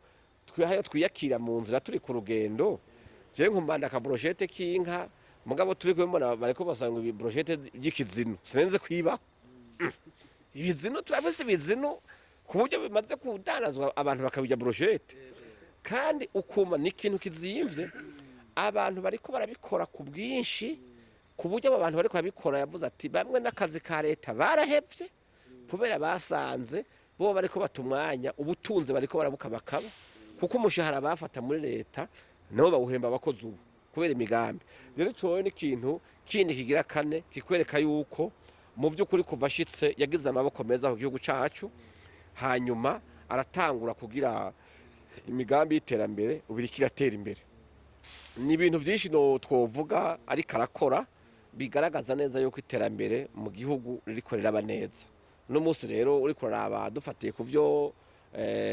Speaker 1: twihayo twiyakira mu nzira turi ku rugendo, je nkumanda aka brochette k'inka, mugabo turi kubibona bariko basanga ibi brochette by'ikizinu. Sinenze kwiba ibizinu, turafise ibizinu ku buryo bimaze kudanazwa, abantu bakabirya brochette, kandi ukuma ni ikintu kizimvye. Abantu bariko barabikora ku bwinshi, ku buryo abo bantu bariko barabikora yavuze ati bamwe n'akazi ka leta barahevye kubera basanze Bo bariko bata umwanya, ubutunzi bariko barabukabakaba, kuko umushahara bafata muri leta nabo bawuhemba abakozi ubu kubera imigambi. Rero ico ni ikintu kindi kigira kane kikwereka yuko mu by'ukuri kuva ashitse yagize amaboko meza ku gihugu cacu, hanyuma aratangura kugira imigambi y'iterambere, ubu iriko iratera imbere. Ni ibintu byinshi no twovuga ariko arakora bigaragaza neza yuko iterambere mu gihugu ririko riraba neza. Uno munsi rero uriko uraraba, dufatiye ku byo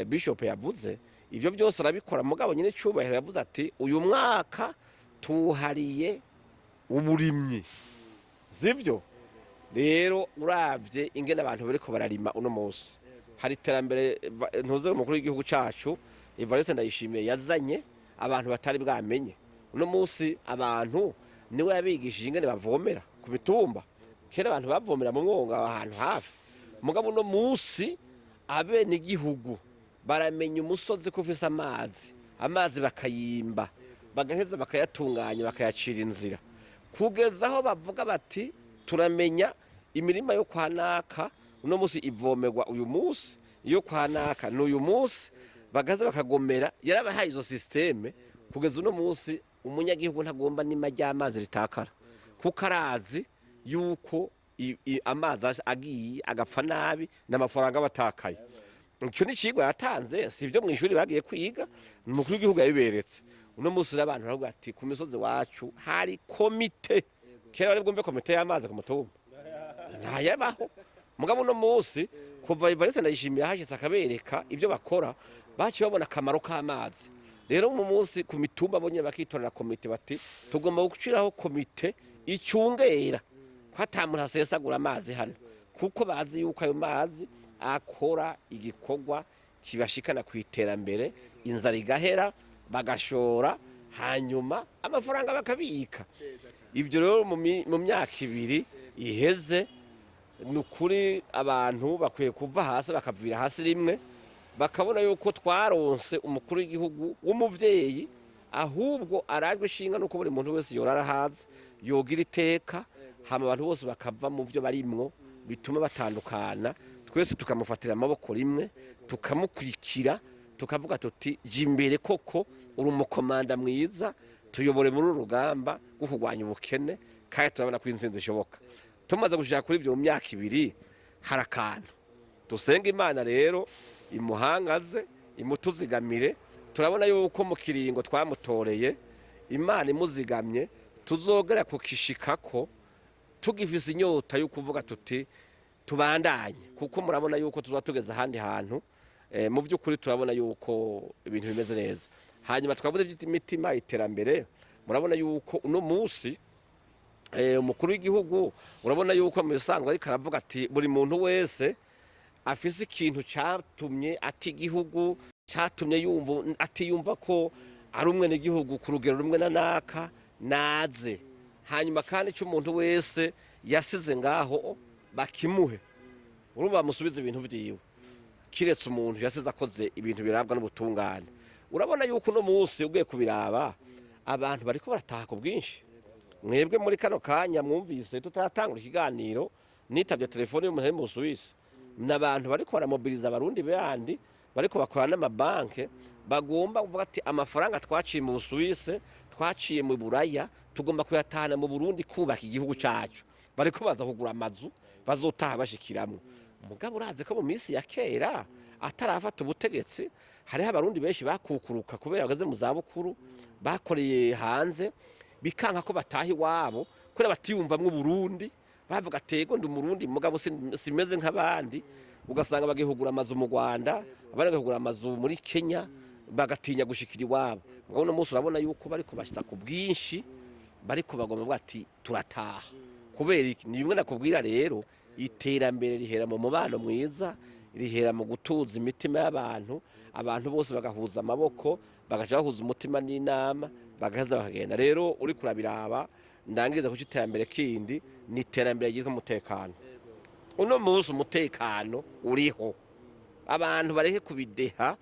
Speaker 1: Bishop yavuze, ivyo byose arabikora, mugabo nyine cyubahiro yavuze ati uyu mwaka tuwuhariye uburimyi, sivyo? Rero uravye ingene abantu bariko bararima uno munsi, hari iterambere ntuze umukuru w'igihugu cacu Evariste Ndayishimiye yazanye abantu batari bwamenye. Uno munsi abantu niwe yabigishije ingene bavomera ku mitumba. Kera abantu bavomera mu mwonga ahantu hafi, mugabo uno munsi abenegihugu baramenya umusozi ko ufise amazi, amazi bakayimba, bagaheza bakayatunganya, bakayacira inzira, kugeza aho bavuga bati turamenya imirima yo kwa naka uno munsi ivomerwa uyu munsi, iyo kwa naka ni uyu munsi, bagaza bakagomera. Yarabahaye izo système kugeza uno munsi umunyagihugu ntagomba n'ima ry'amazi ritakara, kuko arazi yuko amazi agiye agapfa nabi n'amafaranga aba atakaye. Icyo ni icigwa yatanze, si ibyo mu ishuri bagiye kwiga, ni umukuru w'igihugu yabiberetse. Uno munsi rero abantu baravuga ati ku misozi wacu hari komite. Kera bari bwumve komite y'amazi ku mutumba? Ntayabaho. Mugabo uno munsi kuva Evariste Ndayishimiye ahashitse akabereka ibyo bakora, baciye babona akamaro k'amazi. Rero mu munsi ku mitumba bonyine bakitorera komite, bati tugomba gushiraho komite icungera ko ata muntu asesagura amazi hano, kuko bazi yuko ayo mazi akora igikorwa kibashikana ku iterambere, inzara igahera, bagashora, hanyuma amafaranga bakabika. Ibyo rero mu myaka 2 iheze, ni ukuri abantu bakwiye kuva hasi bakavira hasi rimwe, bakabona yuko twaronse umukuru w'igihugu w'umuvyeyi, ahubwo arajwe ishinga nuko buri muntu wese yorara haze yogira iteka, hama abantu bose bakava mu byo barimwo bituma batandukana, twese tukamufatira amaboko rimwe, tukamukurikira, tukavuga tuti jya imbere koko uri umukomanda mwiza, tuyobore muri uru rugamba rwo kurwanya ubukene, kandi turabona ko intsinzi ishoboka. Tumaze gushika kuri ibyo mu myaka 2, hari akantu dusenga Imana rero imuhangaze, imutuzigamire. Turabona yuko mu kiringo twamutoreye, Imana imuzigamye, tuzogera kukishikako tugifise inyota yo kuvuga tuti tubandanye, kuko murabona yuko tuzoba tugeze ahandi hantu. Mu by'ukuri turabona yuko ibintu bimeze neza. Hanyuma twavuze iby'imitima, iterambere, murabona yuko uno munsi umukuru w'igihugu, urabona yuko mu bisanzwe ariko aravuga ati buri muntu wese afise ikintu cyatumye ati igihugu, cyatumye yumva atiyumva ko ari umwenegihugu ku rugero rumwe na naka, naze. Hanyuma kandi icyo umuntu wese yasize ngaho bakimuhe, urumva bamusubize ibintu vyiwe, kiretse umuntu yasize akoze ibintu birabwa n'ubutungane. Urabona yuko uno munsi ugiye kubiraba abantu bariko barataha ku bwinshi. Mwebwe muri kano kanya mwumvise tutaratangura ikiganiro nitavye telefone y'umuntu ari mu Busuwisi, n'abantu bariko baramobiliza abarundi bandi bariko bakora n'amabanke, bagomba kuvuga ati amafaranga twaciye mu Busuwisi, twaciye mu Buraya, tugomba kuyatahana mu Burundi kubaka igihugu cacu. Bariko baza kugura amazu bazotaha bashikiramwo. Mugabo urazi ko mu minsi ya kera atarafata ubutegetsi hariho abarundi benshi bakukuruka kubera bageze mu zabukuru, bakoreye hanze, bikanka ko bataha iwabo kubera batiyumvamwo Uburundi, bavuga ati ego ndi umurundi mugabo simeze nk'abandi. Ugasanga bagihugura amazu mu Rwanda, abandi bagihugura amazu muri Kenya, bagatinya gushikira iwabo. Mugabo uno munsi urabona yuko bariko bashita ku bwinshi, bariko bagomba bavuga ati turataha. Kubera iki? Ni bimwe nakubwira rero, iterambere rihera mu mubano mwiza, rihera mu gutuza imitima y'abantu, abantu bose bagahuza amaboko, bagaca bahuza umutima n'inama, bagaheza bakagenda. Rero uri kurabiraba, ndangiriza kuco iterambere kindi ni iterambere ryitwa umutekano. Uno munsi umutekano uriho, abantu bareke kubideha.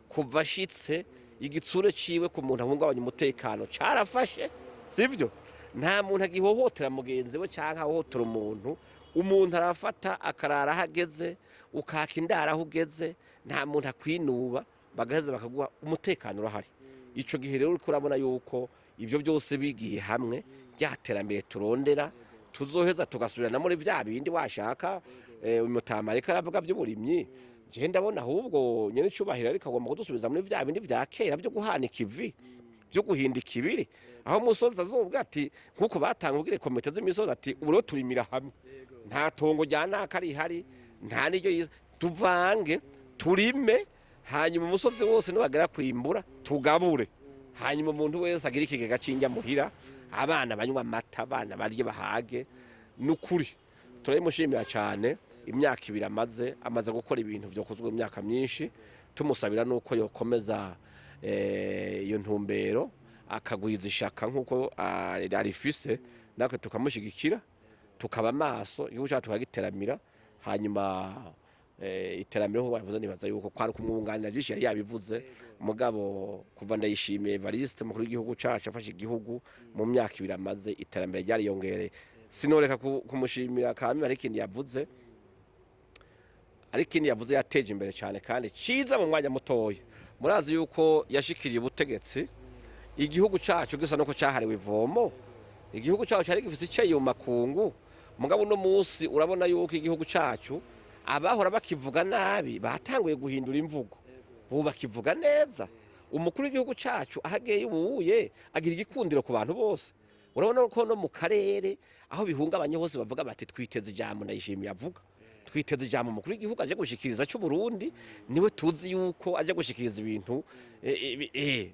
Speaker 1: Kuva ashitse igitsure ciwe ku muntu ahungabanya umutekano carafashe, sivyo? Nta muntu agihohotera mugenzi we canke ahohotera umuntu. Umuntu arafata akarara aho ageze, ukaka indaro aho ugeze, nta muntu akwinuba, bagaheza bakaguha umutekano urahari. Ico gihe rero uriko urabona yuko ivyo byose bigiye hamwe, rya terambere turondera, tuzoheza tugasubirana muri vya bindi washaka. Umutama ariko aravuga by'uburimyi, je ndabona ahubwo nyene icubahiro ariko agomba kudusubiza muri vya bindi vya kera byo guhana ikivi, byo guhinda ikibiri, aho umusozi azovuga ati nkuko batanga ubwire komite z'imisozi ati ubu rero turimira hamwe, nta tongo rya naka rihari, nta n'iryo yiza, tuvange turime, hanyuma umusozi wose niwagera kwimbura tugabure, hanyuma umuntu wese agira ikigega c'indya muhira, abana banywa amata, abana barye bahage. Nukuri turabimushimira cyane. Imyaka 2 amaze gukora ibintu byokozwe mu myaka myinshi. Tumusabira nuko yokomeza iyo ntumbero, akagwiza ishaka nkuko arifise, natwe tukamushyigikira, tukaba amaso, igihugu cyacu tukagiteramira. Hanyuma iterambere nk'uko babivuze, nibaza yuko kwari kumwunganira byinshi yari yabivuze. Mugabo kuva Ndayishimiye Evariste umukuru w'igihugu cyacu afashe igihugu, mu myaka 2 amaze, iterambere ryariyongereye. Sinoreka kumushimira kame. Ariko ikindi yavuze, yateje imbere cyane kandi ciza mu mwanya mutoya. Murazi yuko yashikiriye ubutegetsi igihugu cyacu gisa nuko cyahariwe ivomo, igihugu cyacu cyari gifise icyeyi mu makungu. Mugabo uno munsi urabona yuko igihugu cyacu abahora bakivuga nabi batanguye guhindura imvugo, ubu bakivuga neza. Umukuru w'igihugu cyacu ahageye ubuye agira igikundiro ku bantu bose. Urabona ko no mu karere aho bihungabanye hose bavuga bati twiteze ijambo Ndayishimiye avuga, twiteze ijambo umukuru w'igihugu aje gushikiriza cy'u Burundi, niwe tuzi yuko aje gushikiriza ibintu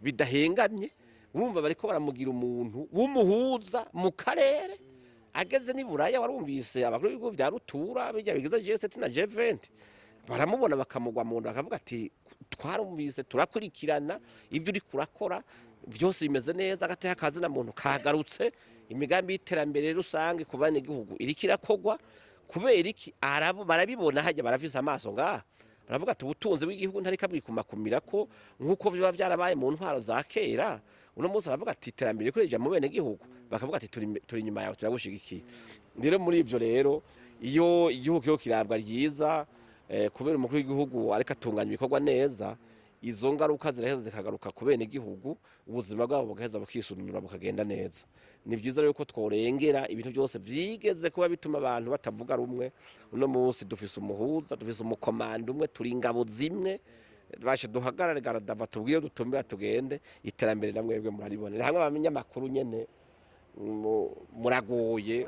Speaker 1: bidahengamye. Urumva bariko baramugira umuntu w'umuhuza mu karere. Ageze ni Buraya warumvise abakuru b'ibihugu bya rutura bijya bigize G7 na G20 baramubona bakamugwa mu nda, bakavuga ati twarumvise, turakurikirana ibyo uri kurakora byose bimeze neza, agateka kazi na muntu kagarutse, imigambi y'iterambere rusange ku banyagihugu iriko irakogwa. Kubera iki? Barabibona hajya, barafise amaso ngaha, baravuga ati ubutunzi bw'igihugu ntari kabwikumakumira ko nk'uko biba byarabaye mu ntwaro za kera. Uno munsi baravuga ati iterambere riko mu bene gihugu, bakavuga ati turi inyuma yawe, turagushigikiye. Rero muri ivyo rero iyo igihugu kiriko kirabwa ryiza, kubera umukuru w'igihugu ariko atunganya ibikorwa neza, izo ngaruka ziraheza zikagaruka ku bene gihugu, ubuzima bwabo bugaheza bukisununura bukagenda neza. Ni byiza rero ko tworengera ibintu byose byigeze kuba bituma abantu batavuga rumwe. Uno munsi dufise umuhuza, dufise umukomando umwe, turi ingabo zimwe, bashe duhagarare garadava, tubwire dutumbira tugende. Iterambere namwebwe muraribonera hamwe. Abanyamakuru nyene muragoye,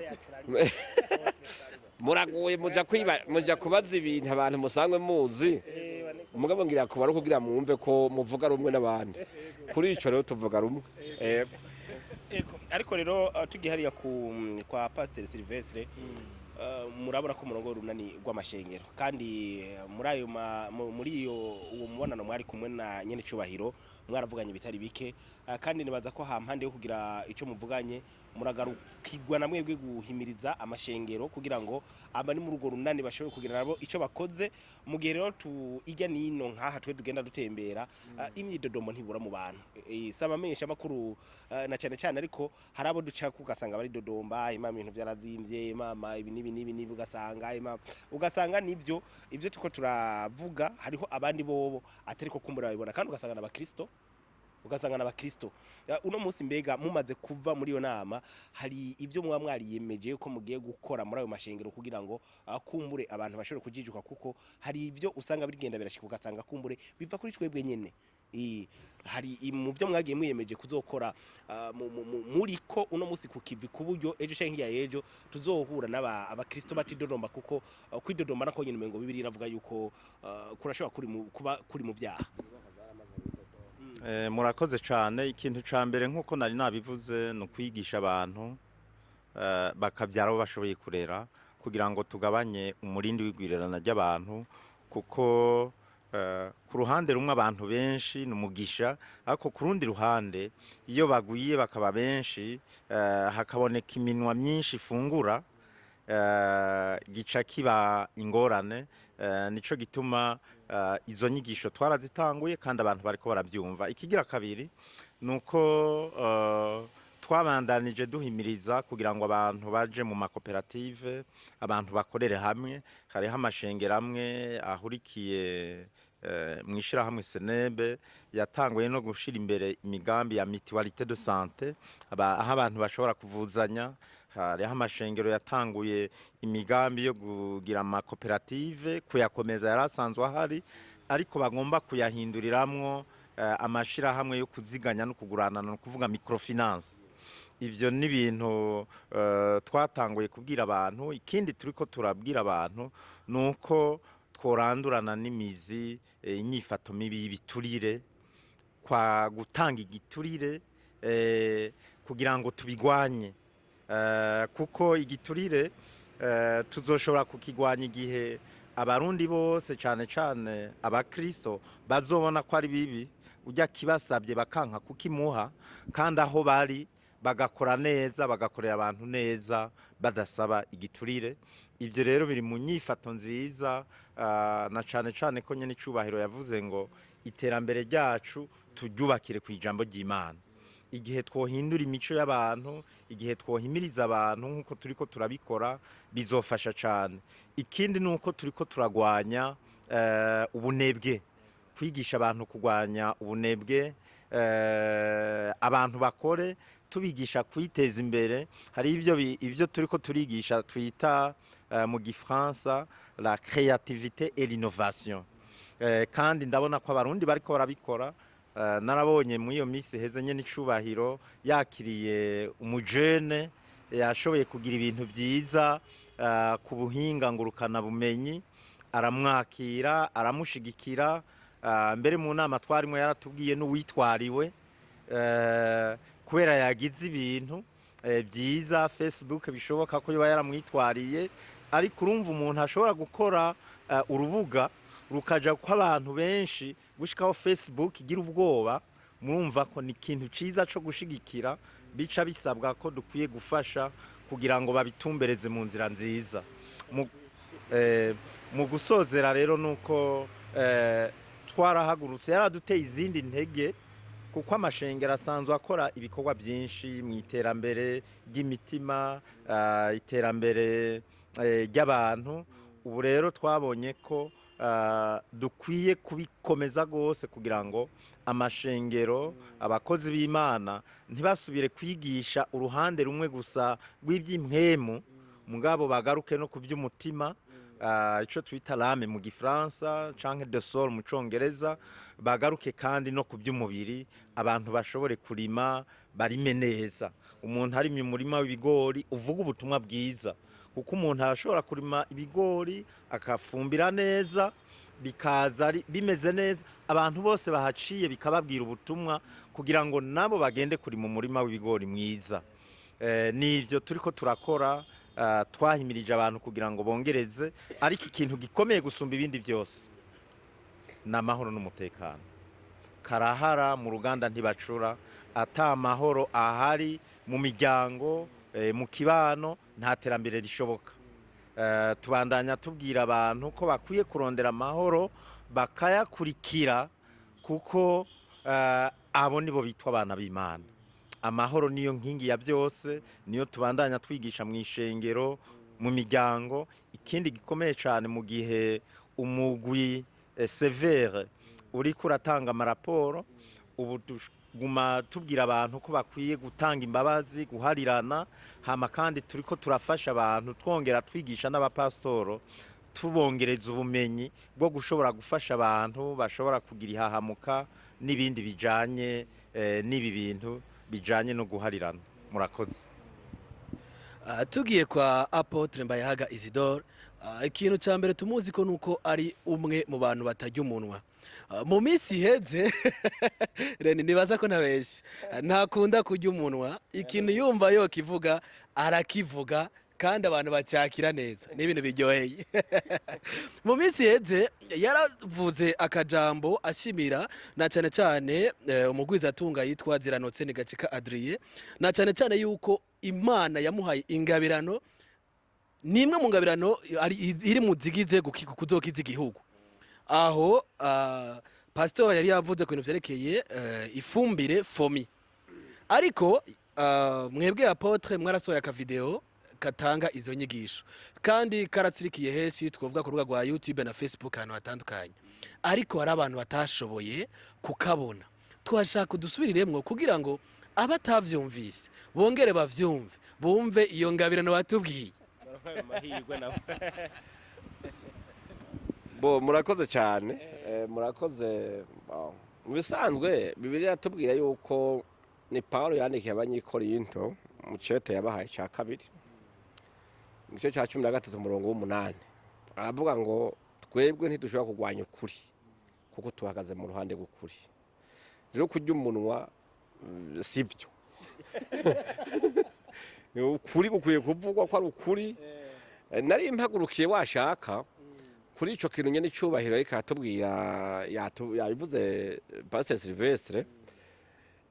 Speaker 1: muragoye, muja kwiba, muja kubaza ibintu abantu musanzwe muzi. Mugabo ngira kubara kugira mwumve ko muvuga rumwe n'abandi. Kuri ico rero tuvuga rumwe.
Speaker 2: Ego, ariko rero tugiye hariya kwa Pasteur Sylvestre, murabona ko umurongo w'urunani rw'amashengero, kandi muri ayo muri iyo uwo mubonano mwari kumwe na nyene cubahiro, mwaravuganye bitari bike, kandi nibaza ko hampande yo kugira ico muvuganye muragarukirwa na mwebwe guhimiriza amashengero kugira ngo abari muri urwo runani bashobore kugira nabo ico bakoze. Mu gihe rero tu ijya nino nkaha twe tugenda dutembera, imyidodomo ntibura mu bantu, saba amenyesha makuru na cyane cyane, ariko hari abo duca ugasanga bari dodomba imama ibintu byarazimbye, imama ibi nibi nibi nibi, ugasanga imama, ugasanga nivyo ivyo tuko turavuga. Hariho abandi bobo atari ko kumbura babibona, kandi ugasanga n'abakristo, ugasanga n'abakristo. Uno munsi mbega mumaze kuva muri iyo nama, hari ibyo muba mwariyemeje ko mugiye gukora muri ayo mashengero kugira ngo kumbure abantu bashobore kujijuka? Kuko hari ibyo usanga bigenda birashika, ugasanga kumbure biva kuri twebwe nyene. Hari mu byo mwagiye mwiyemeje kuzokora muri ko uno munsi ku kivi, ku buryo ejo canke hirya y'ejo tuzohura n'aba abakristo batidodomba? Kuko kwidodomba nako nyene umengo Bibiliya iravuga yuko kurashobora kuba kuri mu byaha.
Speaker 4: Murakoze cyane. Ikintu ca mbere nk'uko nari nabivuze ni ukwigisha abantu bakabyara abo bashoboye kurera, kugira ngo tugabanye umurindi w'igwirirana ry'abantu, kuko ku ruhande rumwe abantu benshi ni umugisha, ariko ku rundi ruhande iyo bagwiye bakaba benshi, hakaboneka iminwa myinshi ifungura, gica kiba ingorane. Nico gituma izo nyigisho twarazitanguye kandi abantu bariko barabyumva. Ikigira kabiri nuko Twabandanije duhimiriza kugira ngo abantu baje mu makoperative, abantu bakorere hamwe. Hariho amashengero amwe ahurikiye mu ishirahamwe Senebe yatanguye no gushira imbere imigambi ya mutualité de santé, aho abantu bashobora kuvuzanya. Hariho amashengero yatanguye imigambi yo kugira amakoperative, kuyakomeza yari asanzwe ahari, ariko bagomba kuyahinduriramwo amashirahamwe yo kuziganya no kuguranana, no kuvuga microfinance. Ibyo ni ibintu twatanguye kubwira abantu. Ikindi turiko turabwira abantu ni uko tworandurana n'imizi inyifato mibi y'ibiturire, kwa gutanga igiturire, kugira ngo tubigwanye, kuko igiturire tuzoshobora kukigwanya igihe Abarundi bose, cyane cyane Abakristo, bazobona ko ari bibi, ujya kibasabye bakanka kukimuha, kandi aho bari bagakora neza, bagakorera abantu neza badasaba igiturire. Ibyo rero biri mu nyifato nziza, na cyane cyane ko nyine icubahiro yavuze ngo iterambere ryacu turyubakire ku ijambo ry'Imana. Igihe twohindura imico y'abantu, igihe twohimiriza abantu nk'uko turiko turabikora, bizofasha cyane. Ikindi ni uko turiko turagwanya ubunebwe, kwigisha abantu kurwanya ubunebwe, abantu bakore, tubigisha kwiteza imbere. Hari ibyo turiko turigisha twita mu Gifaransa la créativité et l'innovation. Kandi ndabona ko Abarundi bariko barabikora. Narabonye muri iyo minsi heze nyene icubahiro yakiriye umujene yashoboye kugira ibintu byiza ku buhinga ngurukana bumenyi, aramwakira, aramushigikira. Mbere mu nama twarimo yaratubwiye n'uwitwariwe kubera yagize ibintu byiza Facebook, bishoboka ko yoba yaramwitwariye. Ariko urumva umuntu ashobora gukora urubuga rukaja ko abantu benshi gushikaho Facebook igira ubwoba, murumva ko ni ikintu ciza co gushigikira. Bica bisabwa ko dukwiye gufasha kugira ngo babitumbereze mu nzira nziza. Mu gusozera rero nuko twarahagurutse, yaraduteye izindi ntege, kuko amashengero asanzwe akora ibikorwa byinshi mu iterambere ry'imitima, iterambere ry'abantu. Ubu rero twabonye ko dukwiye kubikomeza rwose kugira ngo amashengero, abakozi b'Imana ntibasubire kwigisha uruhande rumwe gusa rw'iby'impwemu, mugabo bagaruke no ku by'umutima, ico twita l'âme mu Gifaransa canke the soul mu Congereza, bagaruke kandi no ku by'umubiri, abantu bashobore kurima, barime neza. Umuntu arimye umurima w'ibigori uvuga ubutumwa bwiza, kuko umuntu arashobora kurima ibigori akafumbira neza, bikaza bimeze neza, abantu bose bahaciye bikababwira ubutumwa kugira ngo nabo bagende kurima umurima w'ibigori mwiza. Nivyo turiko turakora. Twahimirije abantu kugira ngo bongereze, ariko ikintu gikomeye gusumba ibindi byose ni amahoro n'umutekano. Karahara mu ruganda ntibacura. Ata amahoro ahari mu miryango, mu kibano, nta terambere rishoboka. Tubandanya tubwira abantu ko bakwiye kurondera amahoro bakayakurikira, kuko abo nibo bitwa abana b'Imana. Amahoro niyo nkingi ya byose, niyo tubandanya twigisha mu ishengero, mu miryango. Ikindi gikomeye cyane, mu gihe umugwi CVR uriko uratanga amaraporo, ubu tuguma tubwira abantu ko bakwiye gutanga imbabazi, guharirana. Hama kandi turiko turafasha abantu, twongera twigisha n'abapasitoro, tubongereza ubumenyi bwo gushobora gufasha abantu bashobora kugira ihahamuka n'ibindi bijanye n'ibi bintu bijanye no guharirana. Murakoze.
Speaker 3: Tugiye kwa Apôtre Mbayahaga Isidore, ikintu cya mbere tumuzi ko nuko ari umwe mu bantu batarya umunwa. Mu minsi iheze Reni, nibaza ko ntabeshye, ntakunda kurya umunwa. Ikintu yumva yokivuga arakivuga, kandi abantu bacyakira neza, ni ibintu biryoheye. Mu minsi iheze yaravuze akajambo ashimira na cyane cyane umugwizatunga yitwa Ziranotse ni Gacika Adrien, na cyane cyane yuko Imana yamuhaye ingabirano, ni imwe mu ngabirano iri mu zigize kuzokiza igihugu. Aho pastor yari yavuze ku bintu vyerekeye ifumbire FOMI, ariko Mwebwe apôtre mwarasohoye akavideo katanga izo nyigisho kandi karatsirikiye henshi, twavuga ku rubuga rwa YouTube na Facebook, ahantu hatandukanye, ariko hari abantu batashoboye kukabona. Twashaka udusubiriremwo kugira ngo abatavyumvise bongere bavyumve, bumve iyo ngabirano batubwiye.
Speaker 2: Amahirwe nabo.
Speaker 1: Bo, murakoze cyane. Murakoze. Bo, mu bisanzwe Bibiliya yatubwira yuko ni Paulo yandikiye Abanyikorinto mu cete yabahaye cya kabiri, mu gice cya 13, umurongo w'umunani, aravuga ngo twebwe ntidushobora kurwanya ukuri kuko tuhagaze mu ruhande rw'ukuri. Rero kurya umunwa si byo. Ukuri gukwiye kuvugwa ko ari ukuri. Nari mpagurukiye washaka kuri ico kintu nyene icyubahiro, ariko aratubwira yabivuze Pastor Sylvestre,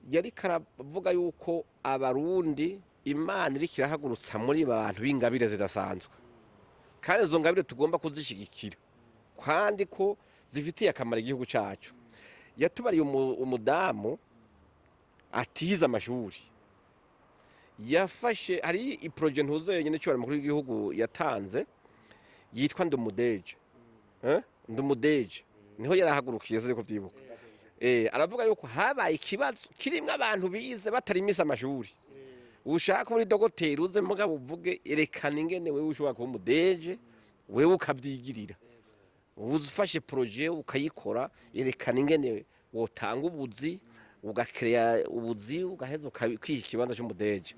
Speaker 1: yari karavuga yuko Abarundi Imana iriko irahagurutsa muri bantu b'ingabire zidasanzwe, kandi izo ngabire tugomba kuzishigikira kandi ko zifitiye akamaro igihugu cyacu. Yatubariye umudamu atize amashuri yafashe, hari iprojet ntuze nyene cyubahiro mukuru w'igihugu yatanze yitwa Ndumudeje. Ndumudeje niho yarahagurukiye, sinzi ko vyibuka. Aravuga yuko habaye ikibazo kirimwo abantu bize batarimise amashuri. Ushaka uri dogoteri uze, mugabo uvuge, erekana ingene wewe ushobora kuba umudeje, wewe ukavyigirira, ufashe projet ukayikora, erekana ingene wotanga ubuzi, ugakereya ubuzi, ugaheza ukiha ikibanza cy'umudeje.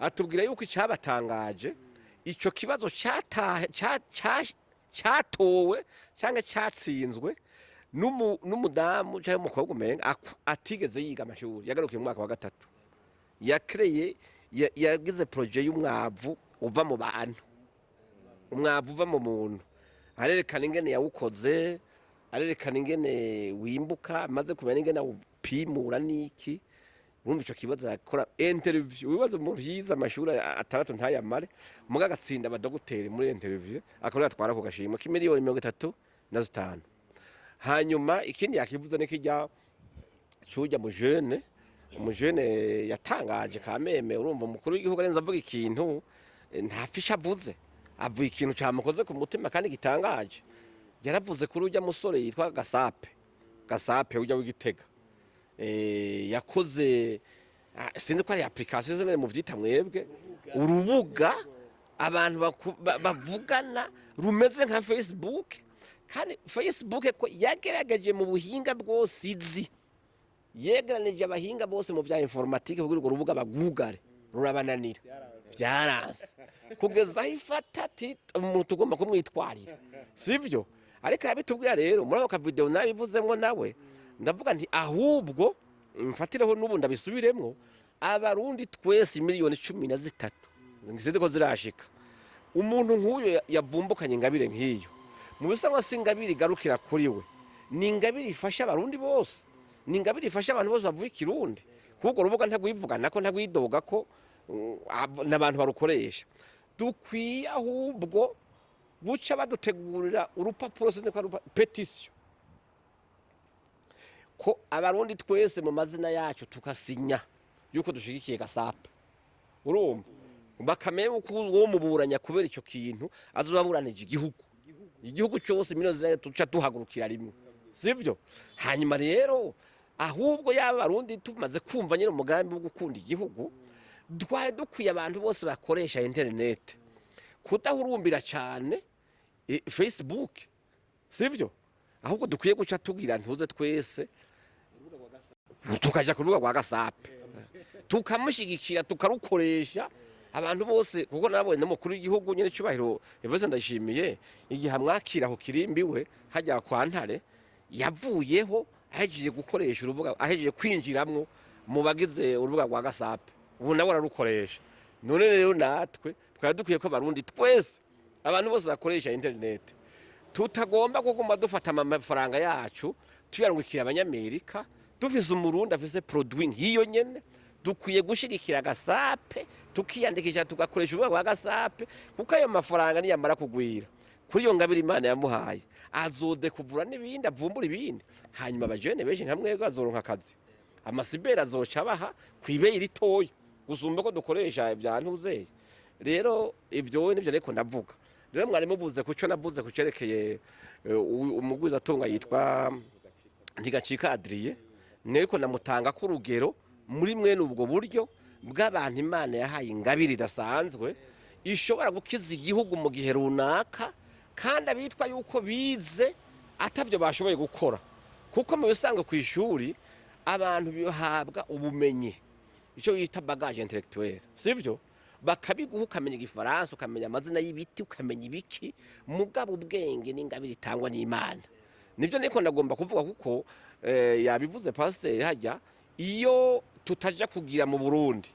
Speaker 1: Atubwira yuko icyabatangaje, ico kibazo cyatowe cyangwa cyatsinzwe n'umudamu cyangwa umukobwa umenga atigeze yiga amashuri, yagarukiye mu mwaka wa gatatu. Yakreye yagize projet y'umwavu uva mu bantu, umwavu uva mu muntu, arerekana ingene yawukoze, arerekana ingene wimbuka, amaze kumenya ingene awupimura n'iki. Urumva ico kibazo arakora interview. Wibaza umuntu yize amashuri atandatu ntayamare, muga agatsinda abadogiteri muri interview, akaba yatwara ku gashimwe k'imiliyoni 35. Hanyuma ikindi yakivuze ni kijya cujya mu jeune, umujene yatangaje kameme. Urumva umukuru w'igihugu arenze avuga ikintu, nta fisha avuze, avuga ikintu cyamukoze ku mutima kandi gitangaje. Yaravuze kuri ujya musore yitwa Gasape, Gasape ujya w'Igitega. Yakoze sinzi ko ari application zimwe mu vyita mwebwe, urubuga abantu bavugana rumeze nka Facebook, kandi Facebook ko yagerageje mu buhinga bwose izi, yegeranije abahinga bose mu vya informatique kugira urwo rubuga bagugare, rurabananira, byaranse kugeza aho ifata ati umuntu tugomba kumwitwarira, sivyo? Ariko yabitubwira rero muri ako kavideo nabivuzemwo nawe, ndavuga nti ahubwo mfatireho n'ubu ndabisubiremwo: Abarundi twese miliyoni 13 sinzi ko zirashika, umuntu nk'uyu yavumbukanye ingabire nk'iyo, mu bisa nka si ingabire igarukira kuri we, ni ingabire ifasha Abarundi bose, ni ingabire ifasha abantu bose bavuga Ikirundi, kuko urwo rubuga ntagwivugana ko ntagwidoga ko n'abantu barukoresha. Dukwiye ahubwo guca badutegurira urupapuro, sinzi ko ari pétition, ko Abarundi twese mu mazina yacu tukasinya yuko dushigikiye Gasape. Urumva bakamenya yuko uwo muburanya kubera icyo kintu azobaburanije igihugu, igihugu cyose, miliyoni zinaye tuca duhagurukira rimwe, sivyo? Hanyuma rero ahubwo yaba Abarundi tumaze kumva nyine umugambi wo gukunda igihugu, twari dukwiye abantu bose bakoresha interineti kudahurumbira cyane Facebook, sivyo? Ahubwo dukwiye guca tugira ntuze twese tukaja ku rubuga rwa Gasape, tukamushyigikira, tukarukoresha abantu bose, kuko nabonye n'umukuru w'igihugu nyine cyubahiro Evariste Ndayishimiye, igihe amwakira aho kirimbi we hajya kwa Ntare, yavuyeho ahejeje gukoresha urubuga, ahejeje kwinjiramwo mu bagize urubuga rwa Gasape, ubu nawe ararukoresha. None rero natwe twari dukwiye ko Abarundi twese, abantu bose bakoresha interineti, tutagomba kuguma dufata amafaranga yacu tuyarungikira Abanyamerika, dufise Umurundi afise produit nk'iyo nyene. Dukwiye gushigikira Gasape, tukiyandikisha, tugakoresha urubuga rwa Gasape, kuko ayo mafaranga niyamara kugwira kuri iyo ngabire Imana yamuhaye, azode kuvura n'ibindi, avumbura ibindi, hanyuma abajene benshi nka mwebwe azoronka akazi, amasiberi azoca abaha kw'ibeyi ritoya. Gusumba ko dukoresha ibya ntuzeye. Rero ivyo we nivyo ariko ndavuga. Rero mwari muvuze ku cyo navuze ku cerekeye umugwizatunga yitwa Ntigacika Adrien, niko namutanga ko urugero muri mwene ubwo buryo bw'abantu Imana yahaye ingabire idasanzwe ishobora gukiza igihugu mu gihe runaka, kandi abitwa yuko bize atavyo bashoboye gukora. Kuko mu bisanzwe ku ishuri abantu bihabwa ubumenyi, icyo bita bagage intellectuelle, sivyo? Bakabiguha, ukamenya igifaransa, ukamenya amazina y'ibiti, ukamenya ibiki, mugabo ubwenge n'ingabire itangwa n'Imana. Nibyo niko ndagomba kuvuga, kuko yabivuze pasiteri hajya. Iyo tutaja kugira mu Burundi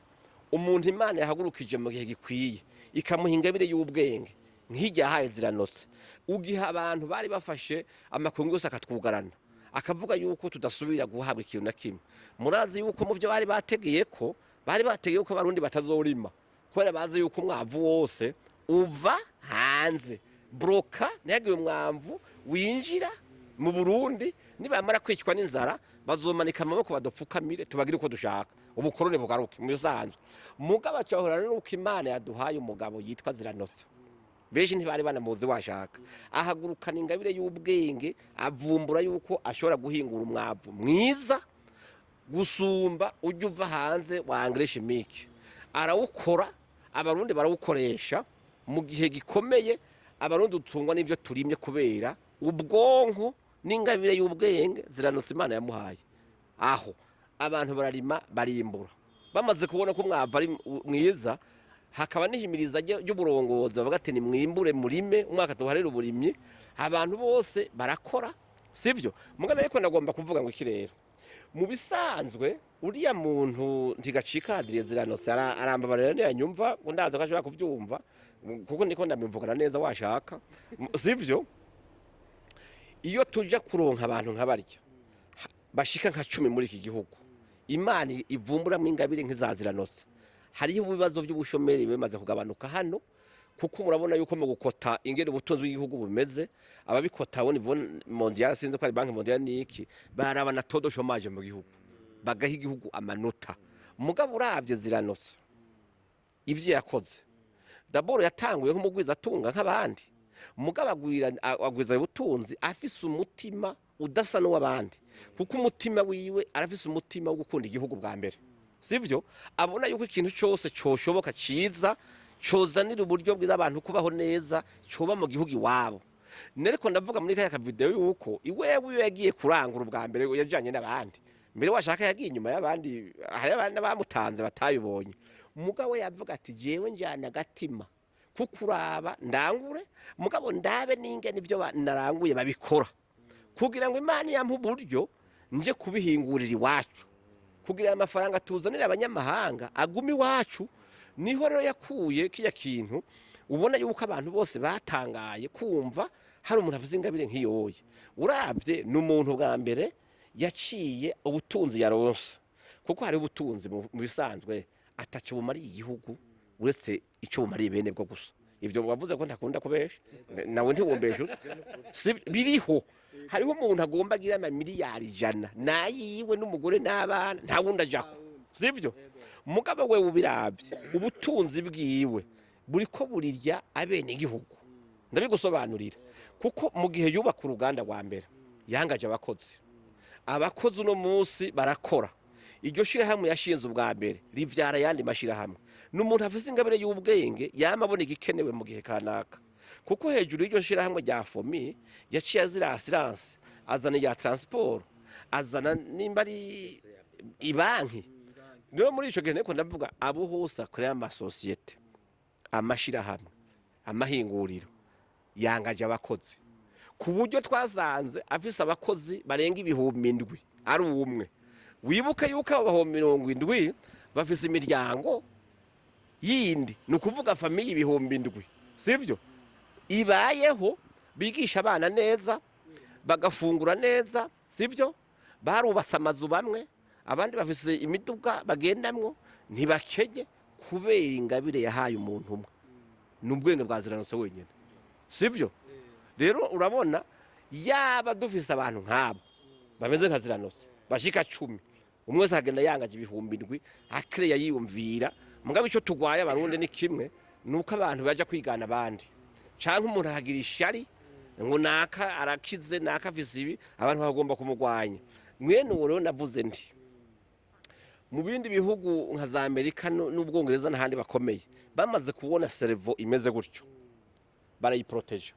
Speaker 1: umuntu Imana yahagurukije mu gihe gikwiye, ikamuha ingabire y'ubwenge nk'ijya yahaye Ziranotse, ugihe abantu bari bafashe amakungu yose akatwugarana, akavuga yuko tudasubira guhabwa ikintu na kimwe. Murazi yuko mu byo bari bategeye ko bari bategeye ko Abarundi batazorima, kubera bazi yuko umwavu wose uva hanze, broka ntihagire umwavu winjira mu Burundi. Nibamara kwicwa n'inzara bazomanika amaboko, badupfukamire, tubagire uko dushaka, ubukoroni bugaruke mu bisanzwe. Mugabo acahorana n'uko Imana yaduhaye umugabo yitwa Ziranotse, benshi ntibari banamuzi, washaka ahagurukana ingabire y'ubwenge, avumbura yuko ashobora guhingura umwavu mwiza gusumba ujya uva hanze wa engrais chimique. Arawukora, Abarundi barawukoresha mu gihe gikomeye. Abarundi dutungwa n'ibyo turimye kubera ubwonko n'ingabire y'ubwenge Ziranotse Imana yamuhaye. Aho abantu bararima, barimbura, bamaze kubona ko umwavu ari mwiza, hakaba n'ihimiriza ry'uburongozi, bavuga ati: "Nimwimbure, murime, umwaka tuharire uburimyi." Abantu bose barakora, sivyo? Mugabo ariko ndagomba kuvuga ngo iki rero: mu bisanzwe uriya muntu Ntigacika Adrien Ziranotse, arambabarira ntiyanyumva, ngo ndaza ko ashobora kubyumva, kuko niko ndabivugana neza washaka, sivyo? Iyo tuja kuronka abantu nka barya bashika nka 10 muri iki gihugu, Imana ivumburamwo ingabire nk'iza Ziranotse, hariho ibibazo by'ubushomeri bimaze kugabanuka hano. Kuko murabona yuko mu gukota ingene ubutunzi bw'igihugu bumeze, ababikota au niveau mondial, sinzi ko ari Banque mondiale niki, baraba na taux de chômage mu gihugu, bagaha igihugu amanota. Mugabo uravye Ziranotse ivyo yakoze, d'abord yatanguye nk'umugwiza atunga nk'abandi, mugabo agwiza ubutunzi afise umutima udasa n'uw'abandi, kuko umutima wiwe, arafise umutima wo gukunda igihugu bwa mbere, sivyo? Abona yuko ikintu cyose coshoboka ciza cozanira uburyo bwiza abantu kubaho neza coba mu gihugu iwabo. Nereko ndavuga muri kaya kavideo yuko iwewe iyo yagiye kurangura ubwa mbere yajanye n'abandi, mbere washaka yagiye inyuma y'abandi, hari abandi bamutanze batayibonye. Mugabo yavuga ati: "Jewe njyana agatima kukuraba ndangure, mugabo ndabe n'ingene ibyo naranguye babikora, kugira ngo Imana yampe uburyo nje kubihingurira iwacu, kugira amafaranga tuzanire abanyamahanga agume iwacu." Niho rero yakuye kijya kintu ubona yuko abantu bose batangaye kumva hari umuntu avuze ingabire nk'iyoye. Urabye ni umuntu bwa mbere yaciye ubutunzi yaronse, kuko hari ubutunzi mu bisanzwe ataco bumariye igihugu uretse icyo bumariye bene bwo gusa. Ibyo wavuze ko ntakunda kubesha, nawe ntiwombesha. Si biriho? Hariho umuntu agomba agira amamiliyari 100 nayiwe n'umugore n'abana, nta wundi ajako, sivyo? Mugabo we ubiravye ubutunzi bwiwe buriko burirya abene igihugu. Ndabigusobanurira, kuko mu gihe yubaka uruganda rwa mbere yangaje abakozi. Abakozi uno munsi barakora. Iryo shirahamwe yashinze ubwa mbere rivyara ayandi mashirahamwe. Ni umuntu afise ingabire y'ubwenge, yama abona igikenewe mu gihe kanaka, kuko hejuru y'iryo shirahamwe rya FOMI yaciye azira assurance, azana iya transport, azana nimba ari ibanki. Rero muri ico gihe niko ndavuga abo hose akorera amasosiyete, amashirahamwe, amahinguriro, yangaje abakozi ku buryo twasanze afise abakozi barenga 7000 ari umwe. Wibuke yuko abo 70,000 bafise imiryango yindi, ni ukuvuga famille 7000, sivyo? Ibayeho, bigisha abana neza, bagafungura neza, sivyo? Barubatse amazu bamwe, abandi bafise imiduga bagendamwo, ntibakenye kubera ingabire yahaye umuntu umwe. Ni ubwenge bwa Ziranotse wenyine, sivyo? Rero urabona yaba dufise abantu nk'abo bameze nka Ziranotse bashika 10. Umwe wese agenda yangaje 7,000 akereya yiyumvira. Mugabo ico tugwaye Abarundi ni kimwe, nuko abantu baja kwigana abandi, canke umuntu akagira ishari ngo naka arakize, naka afise ibi, abantu bagomba kumugwanya. Mwene uwo rero navuze nti mu bindi bihugu nka za Amerika n'Ubwongereza n'ahandi bakomeye, bamaze kubona cerveau imeze gutyo barayiproteje.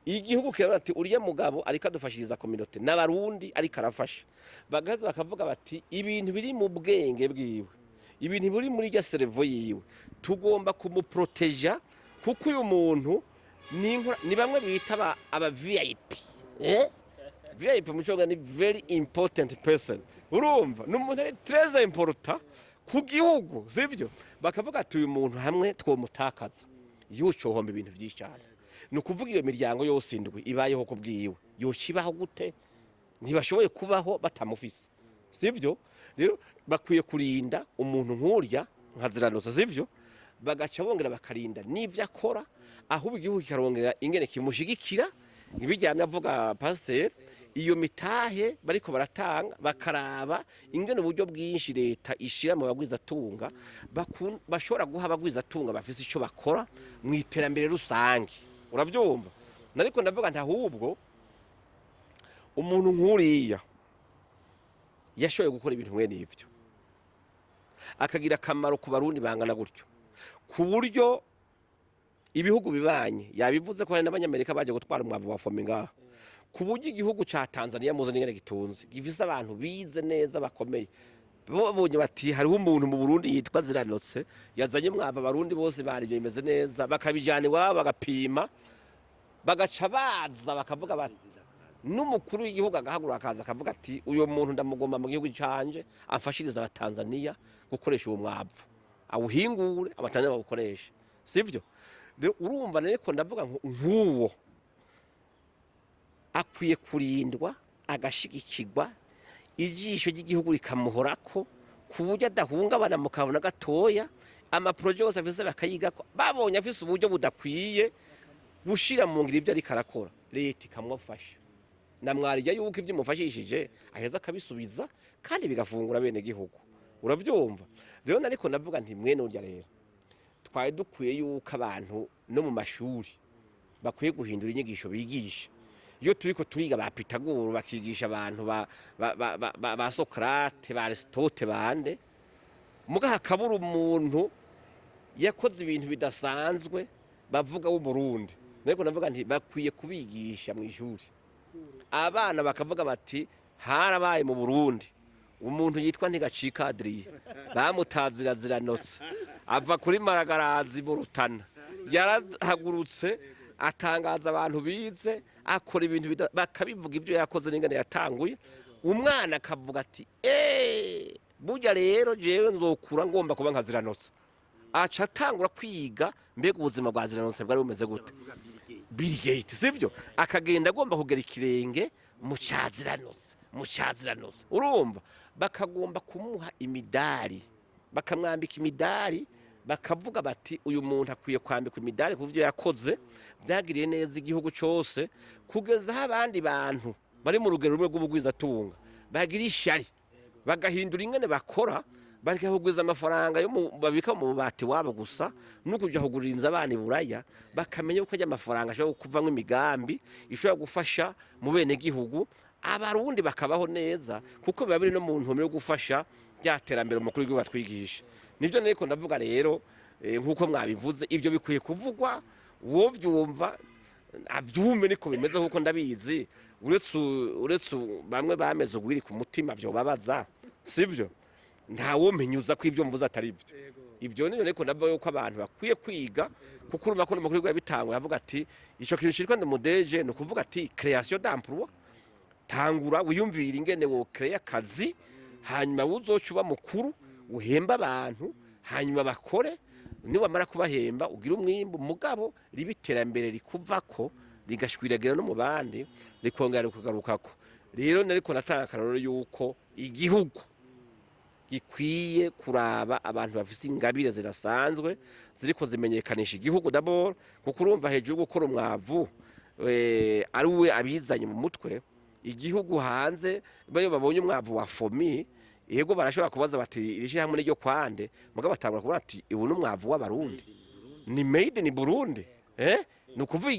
Speaker 1: Igihugu kiravuga ati uriya mugabo ariko adufashiriza communauté n'Abarundi, ariko arafasha. Bagaza bakavuga bati ibintu biri mu bwenge bwiwe, ibintu biri muri irya cerveau yiwe, tugomba kumuproteja, kuko uyu muntu ni bamwe bita aba VIP. VIP mu cyongereza ni very important person. Urumva ni umuntu ari très important ku gihugu, sibyo? Bakavuga ati uyu muntu hamwe twomutakaza yucohomba ibintu byinshi cyane. Ni ukuvuga iyo miryango yose indwi ibayeho ku bwiwe yokibaho gute? Ntibashoboye kubaho batamufise, sibyo? Rero bakwiye kurinda umuntu nk'urya nka Ziranotse, sibyo? Bagaca bongera bakarinda n'ibyo akora, ahubwo igihugu kikarongera ingene kimushigikira. Ibijyanye avuga pasiteri, iyo mitahe bariko baratanga, bakaraba ingene uburyo bwinshi leta ishira mu bagwizatunga bashobora guha abagwizatunga bafise ico bakora mu iterambere rusange. Uravyumva? Nariko ndavuga nti ahubwo umuntu nk'uriya yashoboye gukora ibintu mwene ivyo, akagira akamaro ku Barundi bangana gutyo, ku buryo ibihugu bibanye, yabivuze ko hari n'Abanyamerika baje gutwara umwavu wa FOMI ngaha, ku buryo igihugu ca Tanzania muzi n'ingene gitunze, gifise abantu bize neza bakomeye, babonye bati hariho umuntu mu Burundi yitwa Ziranotse yazanye umwavu, Abarundi bose barivyo bimeze neza, bakabijana iwabo bagapima, bagaca baza bakavuga bati n'umukuru w'igihugu agahaguruka akaza akavuga ati uyu muntu ndamugomba mu gihugu canje, amfashirize Abatanzaniya gukoresha uwo mwavu, awuhingure, Abatanzaniya bawukoreshe, sivyo? Rero urumva rero ndavuga nk'uwo akwiye kurindwa, agashigikirwa, ijisho ry'igihugu rikamuhorako ku buryo adahungabana mu kabona gatoya. Amaprojets yose afise bakayigako, babonye afise uburyo budakwiye gushira mu ngiro ibyo ariko arakora, leta ikamufasha. Namwarijya yuko ibyo imufashishije aheza akabisubiza kandi bigafungura bene gihugu. Uravyumva? Rero nariko ndavuga nti mwene urya rero twari dukwiye yuko abantu no mu mashuri bakwiye guhindura inyigisho bigisha. Iyo turiko turiga ba Pitagore, bakigisha abantu ba Socrate, ba Aristote, bande, muga hakabura umuntu yakoze ibintu bidasanzwe bavuga w'Umurundi. Ariko ndavuga nti bakwiye kubigisha mu ishuri, abana bakavuga bati harabaye mu Burundi umuntu yitwa Ntigacika Adrien, bamutazira Ziranotse, ava kuri Maragarazi mu Rutana, yarahagurutse atangaza abantu bize, akora ibintu bakabivuga ibyo yakoze n'ingene yatanguye. Umwana akavuga ati eee, burya rero jewe nzokura ngomba kuba nka Ziranotse. Aca atangura kwiga mbega ubuzima bwa Ziranotse bwari bumeze gute, Bill Gates, sivyo? Akagenda agomba kugera ikirenge mu cyaziranotse, mu cyaziranotse. Urumva bakagomba kumuha imidari, bakamwambika imidari, bakavuga bati uyu muntu akwiye kwambikwa imidari ku byo yakoze byagiriye neza igihugu cyose, kugeza aho abandi bantu bari mu rugero rumwe rw'ubugwizatunga bagira ishari, bagahindura ingene bakora, bakahugwiza amafaranga yo babika mu bubati wabo gusa no kuja kugurira inzu abana i Buraya, bakamenya ko ajya amafaranga ashobora kuvamwo imigambi ishobora gufasha mu bene gihugu, Abarundi bakabaho neza, kuko biba biri no mu ntumbero yo gufasha rya terambere umukuru w'igihugu atwigisha. Nivyo nariko ndavuga rero. Nk'uko mwabivuze, ivyo bikwiye kuvugwa, uwovyumva avyumve niko bimeze, kuko ndabizi uretse bamwe bameze ugwiri ku mutima vyobabaza, sivyo? Ntawompenyuza ko ivyo mvuze atari byo. Ibyo niyo ariko ndavuga yuko abantu bakwiye kwiga, kuko urumva ko n'umukuru w'igihugu yabitanguye avuga ati ico kintu citwa ndumudeje, ni ukuvuga ati création d'emploi, tangura wiyumvire ingene wo créer akazi, hanyuma uzoca uba mukuru uhemba abantu, hanyuma bakore, niwamara kubahemba ugira umwimbu, mugabo riba iterambere rikuvako rigashwiragira no mu bandi, rikongera rikugarukako. Rero nariko natanga akarorero yuko igihugu gikwiye kuraba abantu bafise ingabire zidasanzwe ziriko zimenyekanisha igihugu d'abord, kuko urumva hejuru yo gukora umwavu ari we abizanye mu mutwe igihugu hanze, bayo babonye umwavu wa FOMI. Yego, barashobora kubaza bati iri shyirahamwe niryo kwande, mugabo batangura kubona ati ubu ni umwavu w'Abarundi, ni made in Burundi. Ni ukuvuga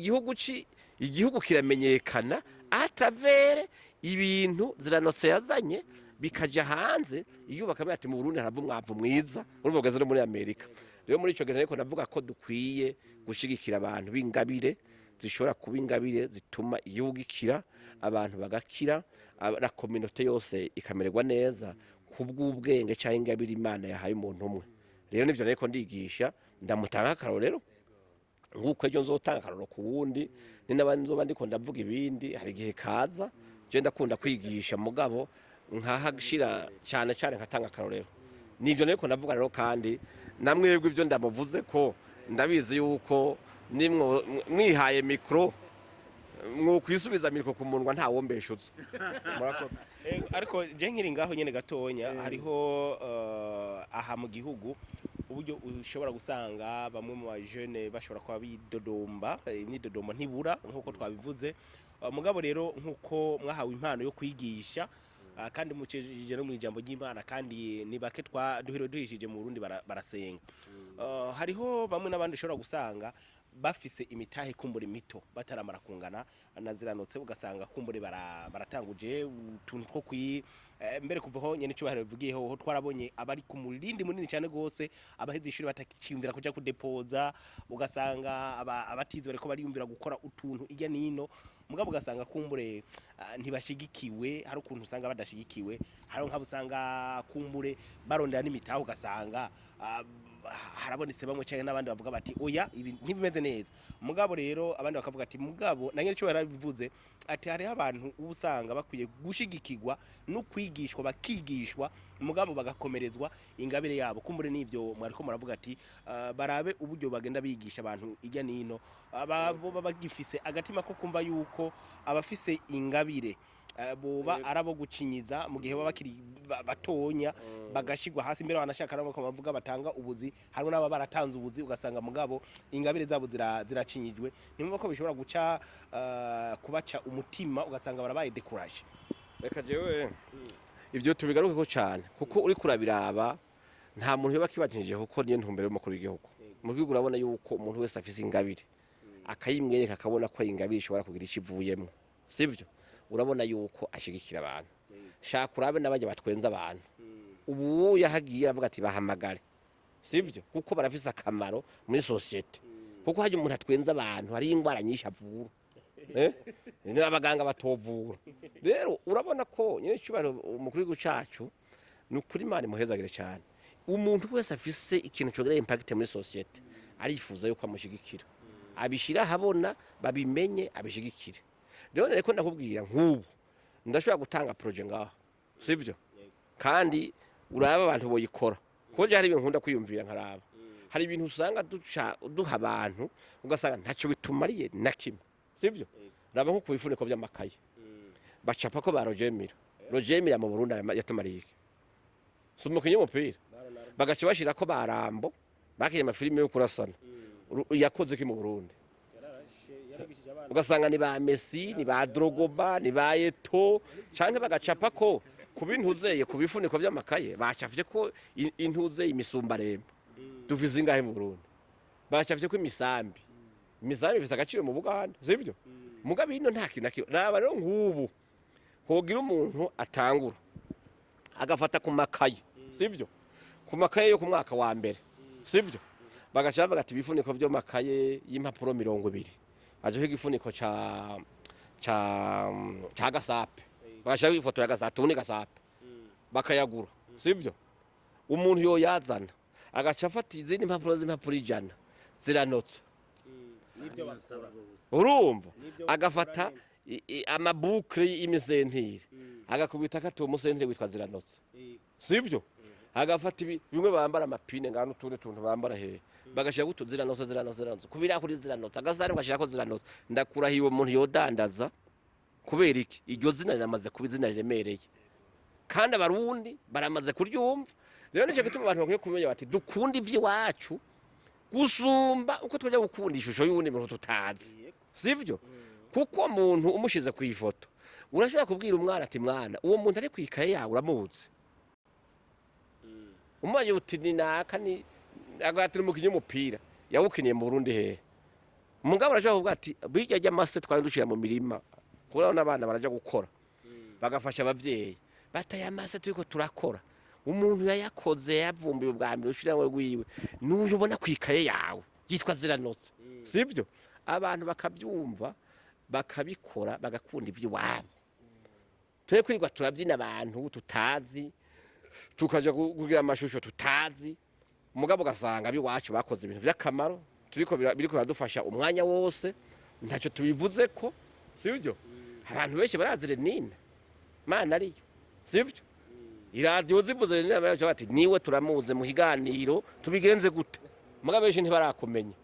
Speaker 1: igihugu kiramenyekana à travers ibintu Ziranotse yazanye, bikaja hanze. Iyo bakamenya ati mu Burundi harava umwavu mwiza, urumva ugeze no muri Amerika. Rero muri ico gihe ariko navuga ko dukwiye gushigikira abantu b'ingabire zishobora kuba ingabire zituma igihugu gikira, abantu bagakira, la communauté yose ikamererwa neza kubw'ubwenge cyangwa ingabire Imana yahaye umuntu umwe. Rero nivyo nariko ndigisha, ndamutanga akarorero nk'uko ejo nzotanga akarorero ku wundi, ni n'abandi nzoba ndiko ndavuga ibindi. Hari igihe kaza je ndakunda kwigisha, mugabo nkahashira cyane cyane nkatanga akarorero. Nivyo nariko ndavuga rero. Kandi namwebwe ibyo ndamuvuze ko ndabizi yuko nimwo mwihaye micro, mwokwisubiza micro ku munwa, ntawombeshutse. Murakoze.
Speaker 2: Ariko je nkiri ngaho nyene gatonya, hariho aha mu gihugu uburyo ushobora gusanga bamwe mu bajene bashobora kuba bidodomba, imyidodombo ntibura nk'uko twabivuze. Mugabo rero nk'uko mwahawe impano yo kwigisha, kandi mucejeje no mu ijambo ry'Imana, kandi ni bake twa duhiro duhishije mu Burundi barasenga. Hariho bamwe n'abandi ushobora gusanga bafise imitahe kumbura mito, bataramara kungana na Ziranotse, ugasanga kumbure baratanguje utuntu two kwi mbere kuva aho nyene icubahiro bivugiyeho ho, twarabonye abari ku murindi munini cyane gose, abaheze ishuri batakiyumvira kuja kudepoza, ugasanga abatize bariko bariyumvira gukora utuntu irya nino, mugabo ugasanga kumbure ntibashigikiwe. Hari ukuntu usanga badashigikiwe, hari nk'abo usanga kumbure barondera n'imitahe, ugasanga harabonetse bamwe canke n'abandi bavuga bati oya, ibi ntibimeze neza. Mugabo rero abandi bakavuga ati mugabo na nyene ico yarabivuze ati hariho abantu uba usanga bakwiye gushigikirwa no kwigishwa, bakigishwa mugabo bagakomerezwa ingabire yabo. Kumbure n'ivyo mwariko muravuga ati barabe uburyo bagenda bigisha abantu irya nino, abo baba bagifise agatima ko kumva yuko abafise ingabire boba arabo gucinyiza mu gihe baba bakiri batonya, bagashigwa hasi mbere, wanashaka nabo bavuga batanga ubuzi. Harimo n'aba baratanze ubuzi, ugasanga mugabo ingabire zabo ziracinyijwe. Nimba ko bishobora guca kubaca umutima, ugasanga barabaye découragé.
Speaker 1: Reka jewe ibyo tubigarukeko cyane, kuko uri kurabiraba nta muntu yoba akibajije, kuko niyo ntumbero y'umukuru w'igihugu. Mu gihugu urabona yuko umuntu wese afise ingabire akayimwereka, akabona ko ingabire ishobora kugira icyo ivuyemo, sibyo? Urabona yuko ashigikira abantu. Shaka urabe n'abajya batwenza abantu, ubu yahagiye aravuga ati bahamagare, sibyo? Kuko barafise akamaro muri société, kuko hajya umuntu atwenza abantu hari indwara nyinshi avura, ni abaganga batovura. Rero urabona ko nyine icyubahiro umukuru w'igihugu cyacu, ni ukuri Imana imuhezagire cyane, umuntu wese afise ikintu cyongera impact muri société arifuza yuko amushyigikira, abishyira ahabona, babimenye, abishigikire. Rero nareko ndakubwira, nk'ubu ndashobora gutanga projet ngaho, sibyo? Kandi uraba abantu boyikora, kuko hari ibintu nkunda kwiyumvira nkaraba. Hari ibintu usanga duca duha abantu, ugasanga ntacyo bitumariye na kimwe, sibyo? Raba nko ku bifuniko by'amakaye bacapa ko ba Roger Milla. Roger Milla mu Burundi yatumariye iki? Si umukinnyi w'umupira? Bagaca bashira ko ba Rambo bakinye amafilime yo kurasana. Yakoze iki mu Burundi? Ugasanga ni ba Messi, ni ba Drogba, ni ba Eto'o, canke bagacapa ko ku bintuzeye ku bifuniko by'amakaye bacafye ko intuzeye imisumbarembo. Dufise ingahe mu Burundi? Bacafye ko imisambi. Imisambi ifise agaciro mu Buganda, sibyo? Mugabe ino nta kintu na kimwe. Raba rero nk'ubu hogira umuntu atangura agafata ku makaye, sibyo? Ku makaye yo ku mwaka wa mbere, sibyo? Bagaca bavuga ati ibifuniko vy'amakaye y'impapuro 20 ajeho igifuniko ca gasape, bagashiraho ifoto ya gasape, tubone gasape, bakayagura, sibyo? Umuntu yoyazana agaca afata izindi mpapuro z'impapuro 100 ziranotse, urumva, agafata amabukle y'imisentire, agakubita akati uwo musentire witwa Ziranotse, sibyo? Agafata bimwe bambara amapine ngano, n'utundi tuntu bambara hehe, bagashira gutu Ziranotse, Ziranotse, Ziranotse kubira kuri Ziranotse, agasare bagashira ko Ziranotse. Ndakurahiye, uwo muntu yodandaza. Kubera iki? Iryo zina riramaze kuba izina riremereye, kandi Abarundi baramaze kuryumva. Rero nicyo gituma abantu bakwiye kumenya bati dukunda ivy'iwacu gusumba uko twajya gukunda ishusho y'uwundi muntu tutazi, sivyo? Kuko muntu umushize ku ifoto, urashobora kubwira umwana ati mwana, uwo muntu ari ku ikaye yawe uramuzi. Umubaye uti ni naka, ni agatira umukinyi w'umupira yawukiniye mu Burundi hehe? Mugabo arashobora kuvuga ati bijya ry'amase twari dushira mu mirima, kubera n'abana baraja gukora bagafasha abavyeyi, bataye amase turiko turakora. Umuntu yayakoze, yavumbuye ubwa mbere ushirawe rwiwe, n'uyu ubona kwikaye yawe yitwa Ziranotse, sivyo? Abantu bakabyumva, bakabikora, bagakunda ivy'iwabo. Twe kwirirwa turabyina abantu tutazi, tukaja kugira amashusho tutazi, mugabo ugasanga abiwacu bakoze ibintu by'akamaro turiko biriko biradufasha umwanya wose, ntacyo tubivuze ko, sibyo? Abantu benshi barazi Renine mana ariyo, sivyo? Iradiyo zivuze Renine baraca bati niwe turamuze mu kiganiro, tubigenze gute? Mugabo benshi ntibarakumenya.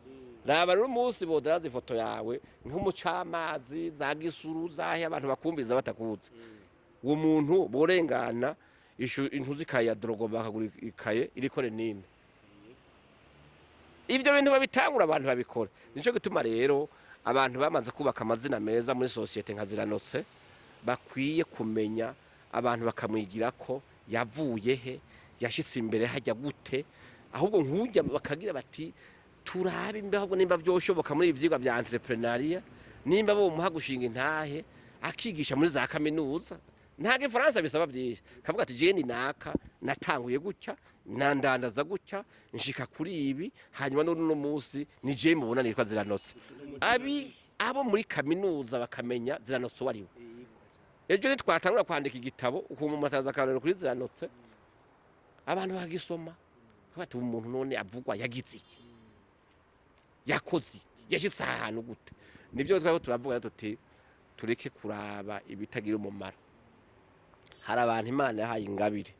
Speaker 1: Raba rero umunsi bodaraza ifoto yawe nk'umucamazi za gisuru zahe, abantu bakumviza batakuzi, uwo muntu borengana ishu intuzi ikaye ya drogo, bakagura ikaye iriko Renine. Ibyo bintu babitangura, abantu babikora. Nico gituma rero abantu bamaze kubaka amazina meza muri société nka Ziranotse bakwiye kumenya, abantu bakamwigira ko yavuye he, yashitse imbere hajya gute. Ahubwo nkujya bakagira bati turabe imbe ahubwo nimba vyoshoboka muri ibi vyigwa vya entrepreneuriat, nimba bomuha gushinga intahe akigisha muri za kaminuza. Nta gifaransa bisaba byinshi, kavuga ati jewe ni naka, natanguye gutya, nandandaza gutya, nshika kuri ibi, hanyuma none uno munsi ni jewe mubona nitwa Ziranotse. Abi abo muri kaminuza bakamenya Ziranotse uwo ari we. Ejo nitwatangura kwandika igitabo, ukumva umuntu ataza akarorero kuri Ziranotse, abantu bagisoma bati umuntu none avugwa yagize iki, yakoze iki, yashitse aha hantu gute? Nibyo twari turavuga tuti tureke kuraba ibitagira umumaro. Hari abantu Imana yahaye ingabire,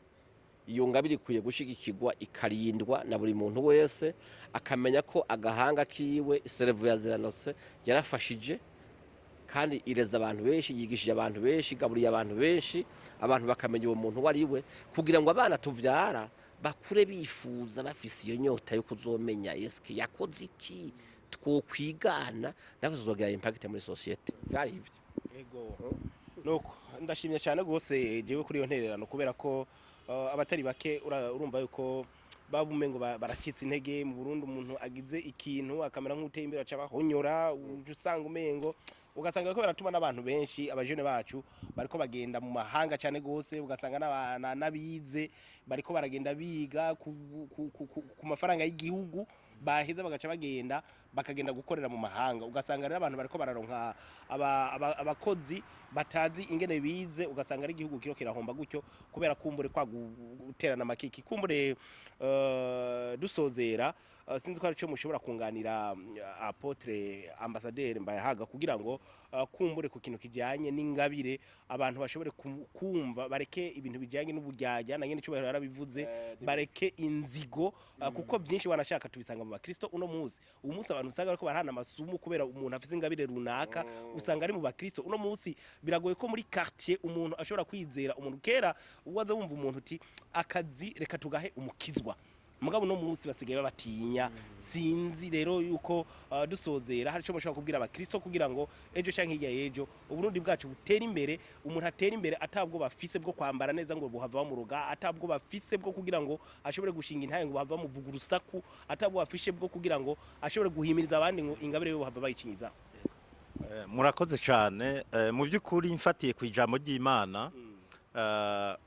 Speaker 1: iyo ngabire ikwiye gushigikirwa, ikarindwa na buri muntu wese, akamenya ko agahanga kiwe, cerveau ya Ziranotse yarafashije kandi ireza abantu benshi, yigishije abantu benshi, igaburiye abantu benshi. Abantu bakamenya uwo muntu uwo ari we, kugira ngo abana tuvyara bakure bifuza, bafise iyo nyota yo kuzomenya eske yakoze iki twokwigana, natwe tuzogira impact muri société. Byari ivyo.
Speaker 2: Ego. Nuko ndashimye cyane rwose jewe kuri iyo ntererano, kubera ko abatari bake urumva yuko babume ngo baracitse intege mu Burundi. Umuntu agize ikintu akamera nk'uteye imbere aca bahonyora, uje usanga umengo ugasanga ko baratuma n'abantu benshi, abajene bacu bariko bagenda mu mahanga cyane gose, ugasanga n'abize bariko baragenda biga ku mafaranga y'igihugu, baheza bagaca bagenda bakagenda gukorera mu mahanga. Ugasanga rero abantu bariko bararonka abakozi batazi ingene bize, ugasanga ari igihugu kiro kirahomba gutyo kubera kumbure kwa guterana amakiki. Kumbure dusozera, sinzi ko hari ico mushobora kunganira apôtre ambassadeur Mbayahaga, kugira ngo kumbure ku kintu kijanye n'ingabire abantu bashobore kumva, bareke ibintu bijanye n'uburyarya, na nyene icubahiro yarabivuze, bareke inzigo, kuko byinshi wanashaka tubisanga mu bakristo uno munsi. Uyu munsi abantu usanga bariko barahana amasumu kubera umuntu afise ingabire runaka, usanga ari mu bakristo. Uno munsi biragoye ko muri quartier umuntu ashobora kwizera umuntu. Kera waza wumva umuntu uti akazi reka tugahe umukizwa, mugabo uno munsi basigaye babatinya. Sinzi rero yuko dusozera hari ico mushobora kubwira abakristo kugira ngo ejo canke hirya y'ejo Uburundi bwacu butere imbere, umuntu atera imbere atabwo bafise bwo kwambara neza ngo buhava bamuroga, atabwo bafise bwo kugira ngo ashobore gushinga intahe ngo bahava bamuvuga urusaku, atabwo bafishe bwo kugira ngo ashobore guhimiriza abandi ngo ingabire yo bahava bayicinyiza.
Speaker 4: Murakoze cyane. Mu by'ukuri mfatiye ku ijambo ry'Imana,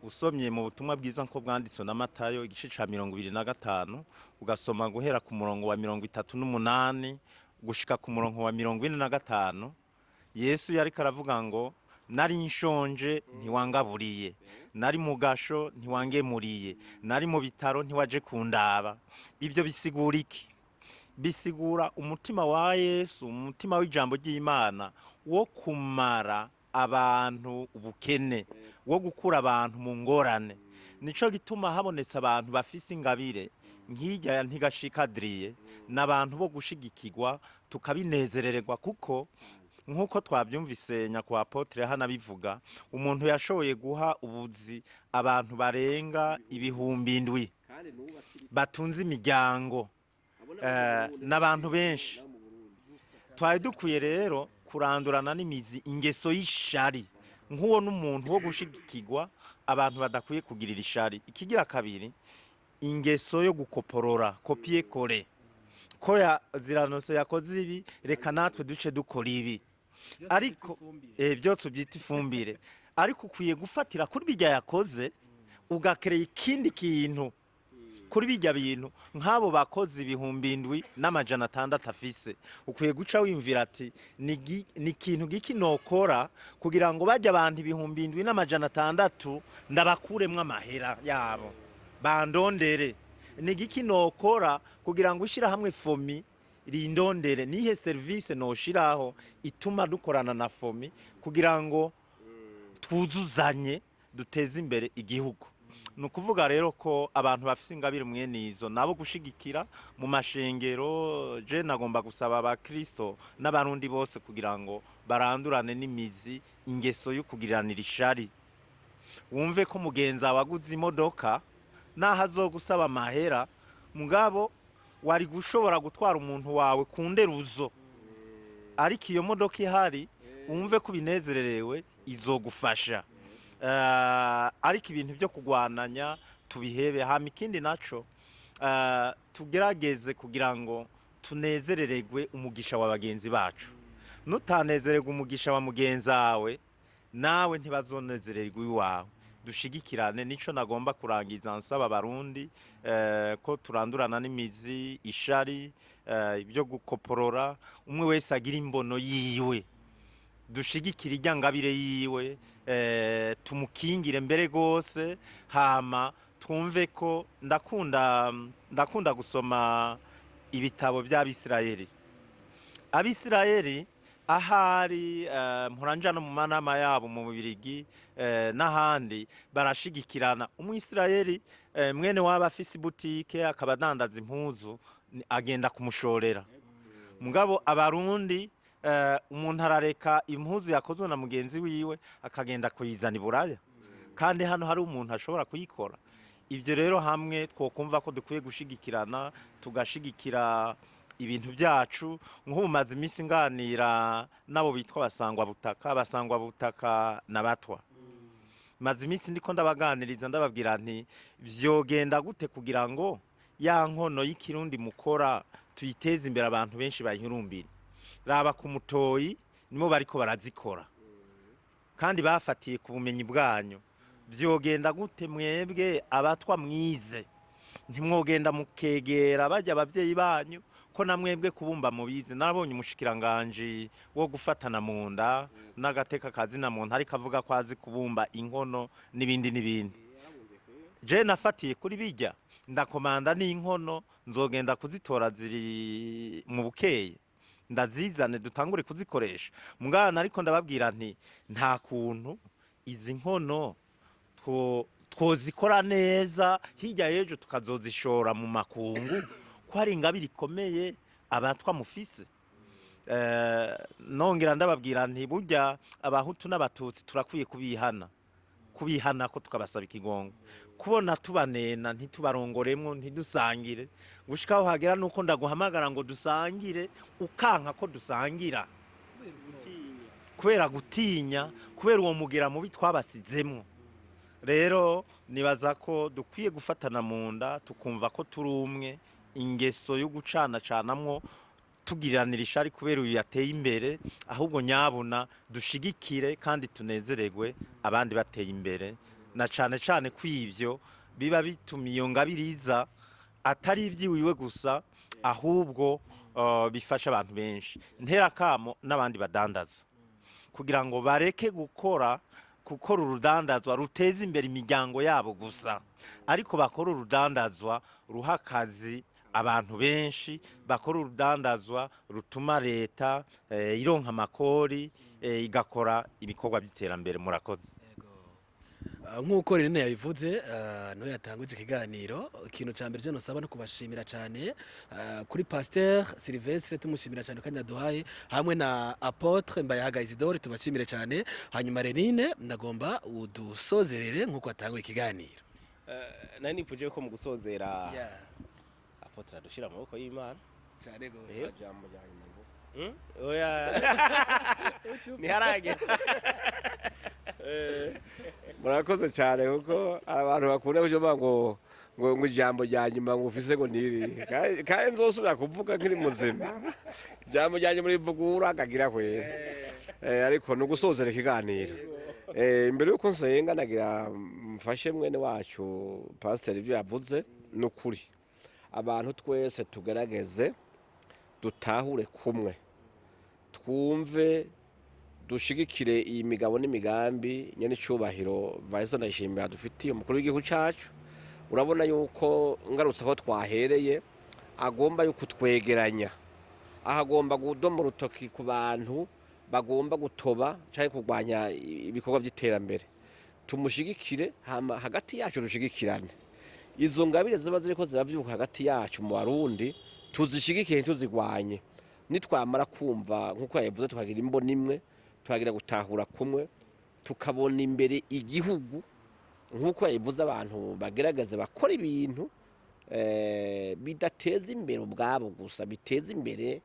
Speaker 4: usomye mu butumwa bwiza nko bwanditswe na Matayo igice ca 25, ugasoma guhera ku murongo wa 38 gushika ku murongo wa 45, Yesu yariko aravuga ngo nari nshonje ntiwangaburiye, nari mu gasho ntiwangemuriye, nari mu bitaro ntiwaje kundaba. Ibyo bisigura iki? Bisigura umutima wa Yesu, umutima w'ijambo ry'Imana wo kumara abantu ubukene, wo gukura abantu mu ngorane. Nico gituma habonetse abantu bafise ingabire nk'irya ya Ntigashika Adrien, n'abantu bo gushigikirwa tukabinezerererwa, kuko nk'uko twabyumvise nyakubahwa apôtre hano abivuga, umuntu yashoboye guha ubuzi abantu barenga 7000 batunze imiryango, n'abantu benshi. Twari dukwiye rero kurandurana n'imizi ingeso y'ishari. Nk'uwo n'umuntu wo gushigikirwa, abantu badakwiye kugirira ishari. Ikigira kabiri, Ingeso yo gukoporora, copier-coller, ko ya ziranose yakoze ibi, reka natwe duce dukora ibi, ariko byose ubyita ifumbire. Ariko ukwiye gufatira kuri bijya yakoze, ugakereye ikindi kintu kuri bijya bintu. Nk'abo bakozi 7600 afise, ukwiye guca wiyumvira ati: Ni ikintu giki nokora kugira ngo bajya abantu 7600 ndabakuremwo amahera yabo bandondere? Ni giki nokora kugira ngo ishyirahamwe FOMI rindondere? Nihe serivisi noshiraho ituma dukorana na FOMI kugira ngo twuzuzanye, duteze imbere igihugu?" Ni ukuvuga rero ko abantu bafise ingabire mwene izo nabo gushigikira mu mashengero. Je nagomba gusaba abakristo n'Abarundi bose kugira ngo barandurane n'imizi ingeso yo kugiranira ishari. Wumve ko mugenzi wawe aguze imodoka, naho azogusaba amahera, mugabo wari gushobora gutwara umuntu wawe ku nderuzo, ariko iyo modoka ihari, wumve ko ubinezererewe, izogufasha. Ariko ibintu byo kugwananya tubihebe. Hama ikindi naco, tugerageze kugira ngo tunezerererwe umugisha wa bagenzi bacu. Nutanezererwa umugisha wa mugenzi wawe, nawe ntibazonezererwa iwawe. Dushigikirane. Nico nagomba kurangiza nsaba Abarundi, ko turandurana n'imizi ishari, ibyo gukoporora. Umwe wese agira imbono yiwe, dushigikire irya ngabire yiwe, tumukingire mbere gose. Hama twumve ko ndakunda gusoma ibitabo by'Abisirayeli. Abisirayeli ahari, mpora no mu manama yabo mu Bubirigi n'ahandi, barashigikirana. Umwisirayeli, mwene waba afise ibutike akaba adandaza impuzu, agenda kumushorera. Mugabo Abarundi, umuntu arareka impuzu yakozwe na mugenzi wiwe akagenda kuyizana i Buraya, kandi hano hari umuntu ashobora kuyikora. Ibyo rero hamwe twokumva ko dukwiye gushigikirana, tugashigikira ibintu byacu. Nk'ubu maze iminsi nganira n'abo bitwa abasangwabutaka, abasangwabutaka na batwa. Maze iminsi ndiko ndabaganiriza, ndababwira nti: "Vyogenda gute kugira ngo ya nkono y'ikirundi mukora tuyiteze imbere, abantu benshi bayihurumbire?" Raba ku Mutoyi, nibo bariko barazikora kandi bafatiye ku bumenyi bwanyu. Vyogenda gute mwebwe abatwa mwize ntimwogenda mukegera bajya abavyeyi banyu, ko na mwebwe kubumba mubizi? Nabonye umushikiranganji wo gufatana mu nda n'agateka kazina muntu ariko avuga ko azi kubumba inkono n'ibindi n'ibindi. Je nafatiye kuri bijya, ndakomanda n'inkono, nzogenda kuzitora, ziri mu Bukeye, ndazizane dutangure kuzikoresha. Mwana, ariko ndababwira nti: "Nta kuntu izi nkono twozikora neza, hirya y'ejo tukazozishora mu makungu, ko hari ingabire ikomeye abatwa mufise?" Nongera ndababwira nti: "Burya Abahutu n'Abatutsi turakwiye kubihana ko tukabasaba ikigongo, kubona tubanena, ntitubarongoremwo, ntidusangire, gushika aho hagera nuko ndaguhamagara ngo dusangire, ukanka ko dusangira kubera gutinya, kubera uwo mugera mubi twabasizemwo." Rero nibaza ko dukwiye gufatana mu nda, tukumva ko turi umwe. Ingeso yo gucana canamwo, tugiranira ishari kubera uyu yateye imbere, ahubwo nyabuna dushigikire kandi tunezererwe abandi bateye imbere, na cane cane ko ivyo biba bituma iyo ngabire iza atari ivy'iwiwe gusa, ahubwo bifasha abantu benshi. Ntera kamo n'abandi badandaza kugira ngo bareke gukora urudandazwa ruteza imbere imiryango yabo gusa, ariko bakora urudandazwa ruha akazi abantu benshi, bakora urudandazwa rutuma leta ironka amakori, igakora ibikorwa by'iterambere. Murakoze.
Speaker 3: Nk'uko Rene yabivuze, niwe yatanguje ikiganiro. Ikintu cya mbere je nosaba no kubashimira cyane, kuri Pasteur Sylvestre, tumushimira cyane kandi yaduhaye, hamwe na Apôtre Mbayahaga Isidore, tubashimire cyane. Hanyuma Renine, ndagomba udusozerere nk'uko watanguye ikiganiro.
Speaker 2: Nari nifuje ko mu gusozera apôtre adushira mu maboko y'Imana.
Speaker 3: Cyane gose.
Speaker 1: Jambo rya nyuma ngo
Speaker 2: Oya, ntiharagera.
Speaker 1: Murakoze cyane, kuko abantu bakunda kuvuga ngo ijambo rya nyuma ngo ufise ngo niri, kandi nzosubira kuvuga nkiri muzima. Ijambo rya nyuma rivuga uragagira kwera. Ariko ni ugusozera ikiganiro. Imbere y'uko nsenga, nagira mfashe mwene wacu pasiteri. Ibyo yavuze ni ukuri. Abantu twese tugerageze dutahure kumwe, twumve, dushigikire iyi migabo n'imigambi nyenicubahiro Varisito Ndayishimiye dufitiye, umukuru w'igihugu cyacu. Urabona yuko ngarutse aho twahereye, agomba yuko twegeranya, aho agomba kudoma urutoki ku bantu bagomba gutoba cyangwa kurwanya ibikorwa by'iterambere. Tumushigikire, hama hagati yacu dushigikirane. Izo ngabire ziba ziriko ziravyuka hagati yacu mu Barundi, tuzishigikire, ntituzigwanye. Nitwamara kumva nk'uko yabivuze, tukagira imboni imwe, tukagira gutahura kumwe, tukabona imbere igihugu nk'uko yabivuze, abantu bagerageze bakora ibintu bidateza imbere ubwabo gusa, biteza imbere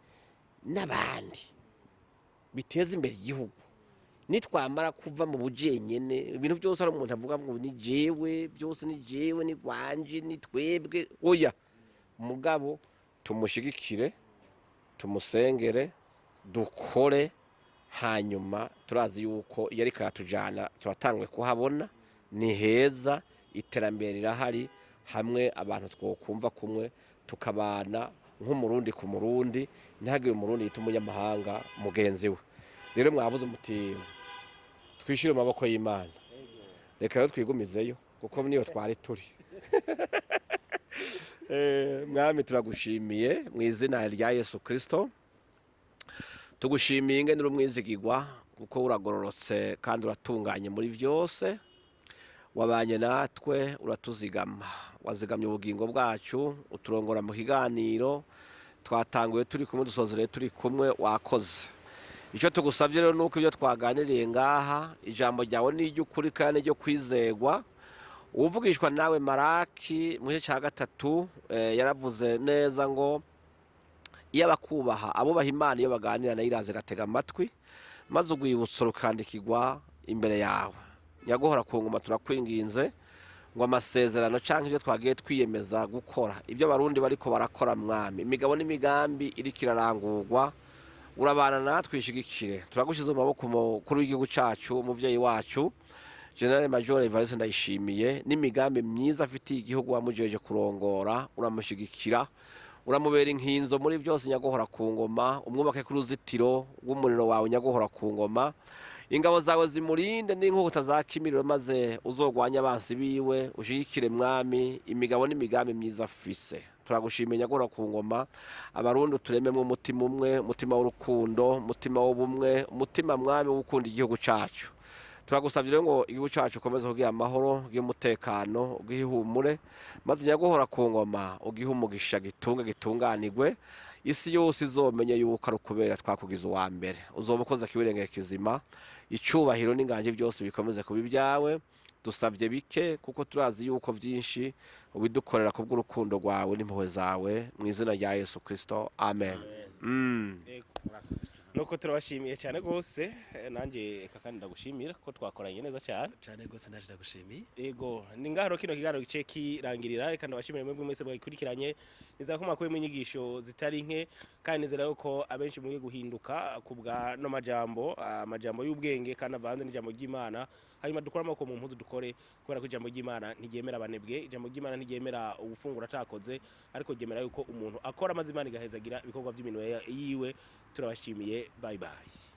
Speaker 1: n'abandi, biteza imbere igihugu. Nitwamara kuva mu bujenyene, ibintu byose ari umuntu avuga ngo ni jewe, byose ni jewe, ni gwanje, ni twebwe, oya. Mugabo tumushigikire, tumusengere, dukore. Hanyuma turazi yuko iyo ariko aratujana turatangwe kuhabona ni heza, iterambere rirahari, hamwe abantu twokumva kumwe, tukabana nk'Umurundi ku Murundi, ntihagire Umurundi yita umunyamahanga mugenzi we. Rero mwavuze muti twishyire mu maboko y'Imana, reka rero twigumizeyo kuko niyo twari turi. Mwami, turagushimiye mu izina rya Yesu Kirisito. Tugushimiye ingene uri umwizigirwa, kuko uragororotse kandi uratunganye muri byose. Wabanye natwe, uratuzigama, wazigamye ubugingo bwacu, uturongora mu kiganiro twatanguye turi kumwe, dusozereye turi kumwe. Wakoze. Icyo tugusabye rero ni uko ibyo twaganiriye ngaha, ijambo ryawe ni iry'ukuri kandi ryo kwizegwa. Uvugishwa nawe Maraki mu gice cya 3 yaravuze neza ngo iyo abakubaha, abubaha Imana, iyo baganira nayo iraza igatega amatwi, maze urwibutso rukandikirwa imbere yawe. Nyaguhora ku ngoma, turakwinginze ngo amasezerano cyangwa ibyo twagiye twiyemeza gukora, ibyo Abarundi bariko barakora, Mwami, imigabo n'imigambi iriko irarangurwa, urabana natwe, ishigikire. Turagushyize mu maboko umukuru w'igihugu cyacu, umuvyeyi wacu, General Major Evariste Ndayishimiye, n'imigambi myiza afitiye igihugu wamujeje kurongora. Uramushigikira, uramubera inkinzo muri byose. Nyaguhora ku ngoma, umwubake ku ruzitiro rw'umuriro wawe. Nyaguhora ku ngoma, ingabo zawe zimurinde n'inkota za kimiriro, maze uzogwanya abansi biwe. Ushigikire, Mwami, imigabo n'imigambi myiza afise. Turagushimiye, Nyaguhora ku ngoma. Abarundi uturememwo umutima umwe, umutima w'urukundo, umutima w'ubumwe, umutima, Mwami, wo gukunda igihugu cacu. Turagusabye rero ngo igihugu cyacu ukomeze kugira amahoro, ugihe umutekano, ugihe ihumure, maze Nyaguhora ku ngoma ugihe umugisha, gitunge, gitunganirwe, isi yose izomenye yuko ari ukubera twakugize uwa mbere. Uzoba ukoze kibirengeye kizima. Icyubahiro n'inganji byose bikomeze kuba ibyawe. Dusabye bike kuko turazi yuko byinshi ubidukorera kubw'urukundo rwawe n'impuhwe zawe. Mu izina rya Yesu Kirisito, amen.
Speaker 2: Nuko turabashimiye cyane rwose. Nanjye reka kandi ndagushimira ko twakoranye neza cyane.
Speaker 3: Cyane rwose, naje ndagushimiye.
Speaker 2: Ego, ni ngaho kino kiganiro gice kirangirira. Reka ndabashimire mwebwe mwese mwagikurikiranye. Nizera ko mwakuyemo inyigisho zitari nke, kandi nizera yuko abenshi mugiye guhinduka ku bwa no majambo, amajambo y'ubwenge kandi avanze n'ijambo ry'Imana. Hanyuma dukore amaboko mu mpuzu, dukore, kubera ko ijambo ry'Imana ntiryemera abanebwe, ijambo ry'Imana ntiryemera ubufungura atakoze, ariko ryemera yuko umuntu akora, maze Imana igahezagira ibikorwa by'iminwe yiwe. Turabashimiye, bye bye.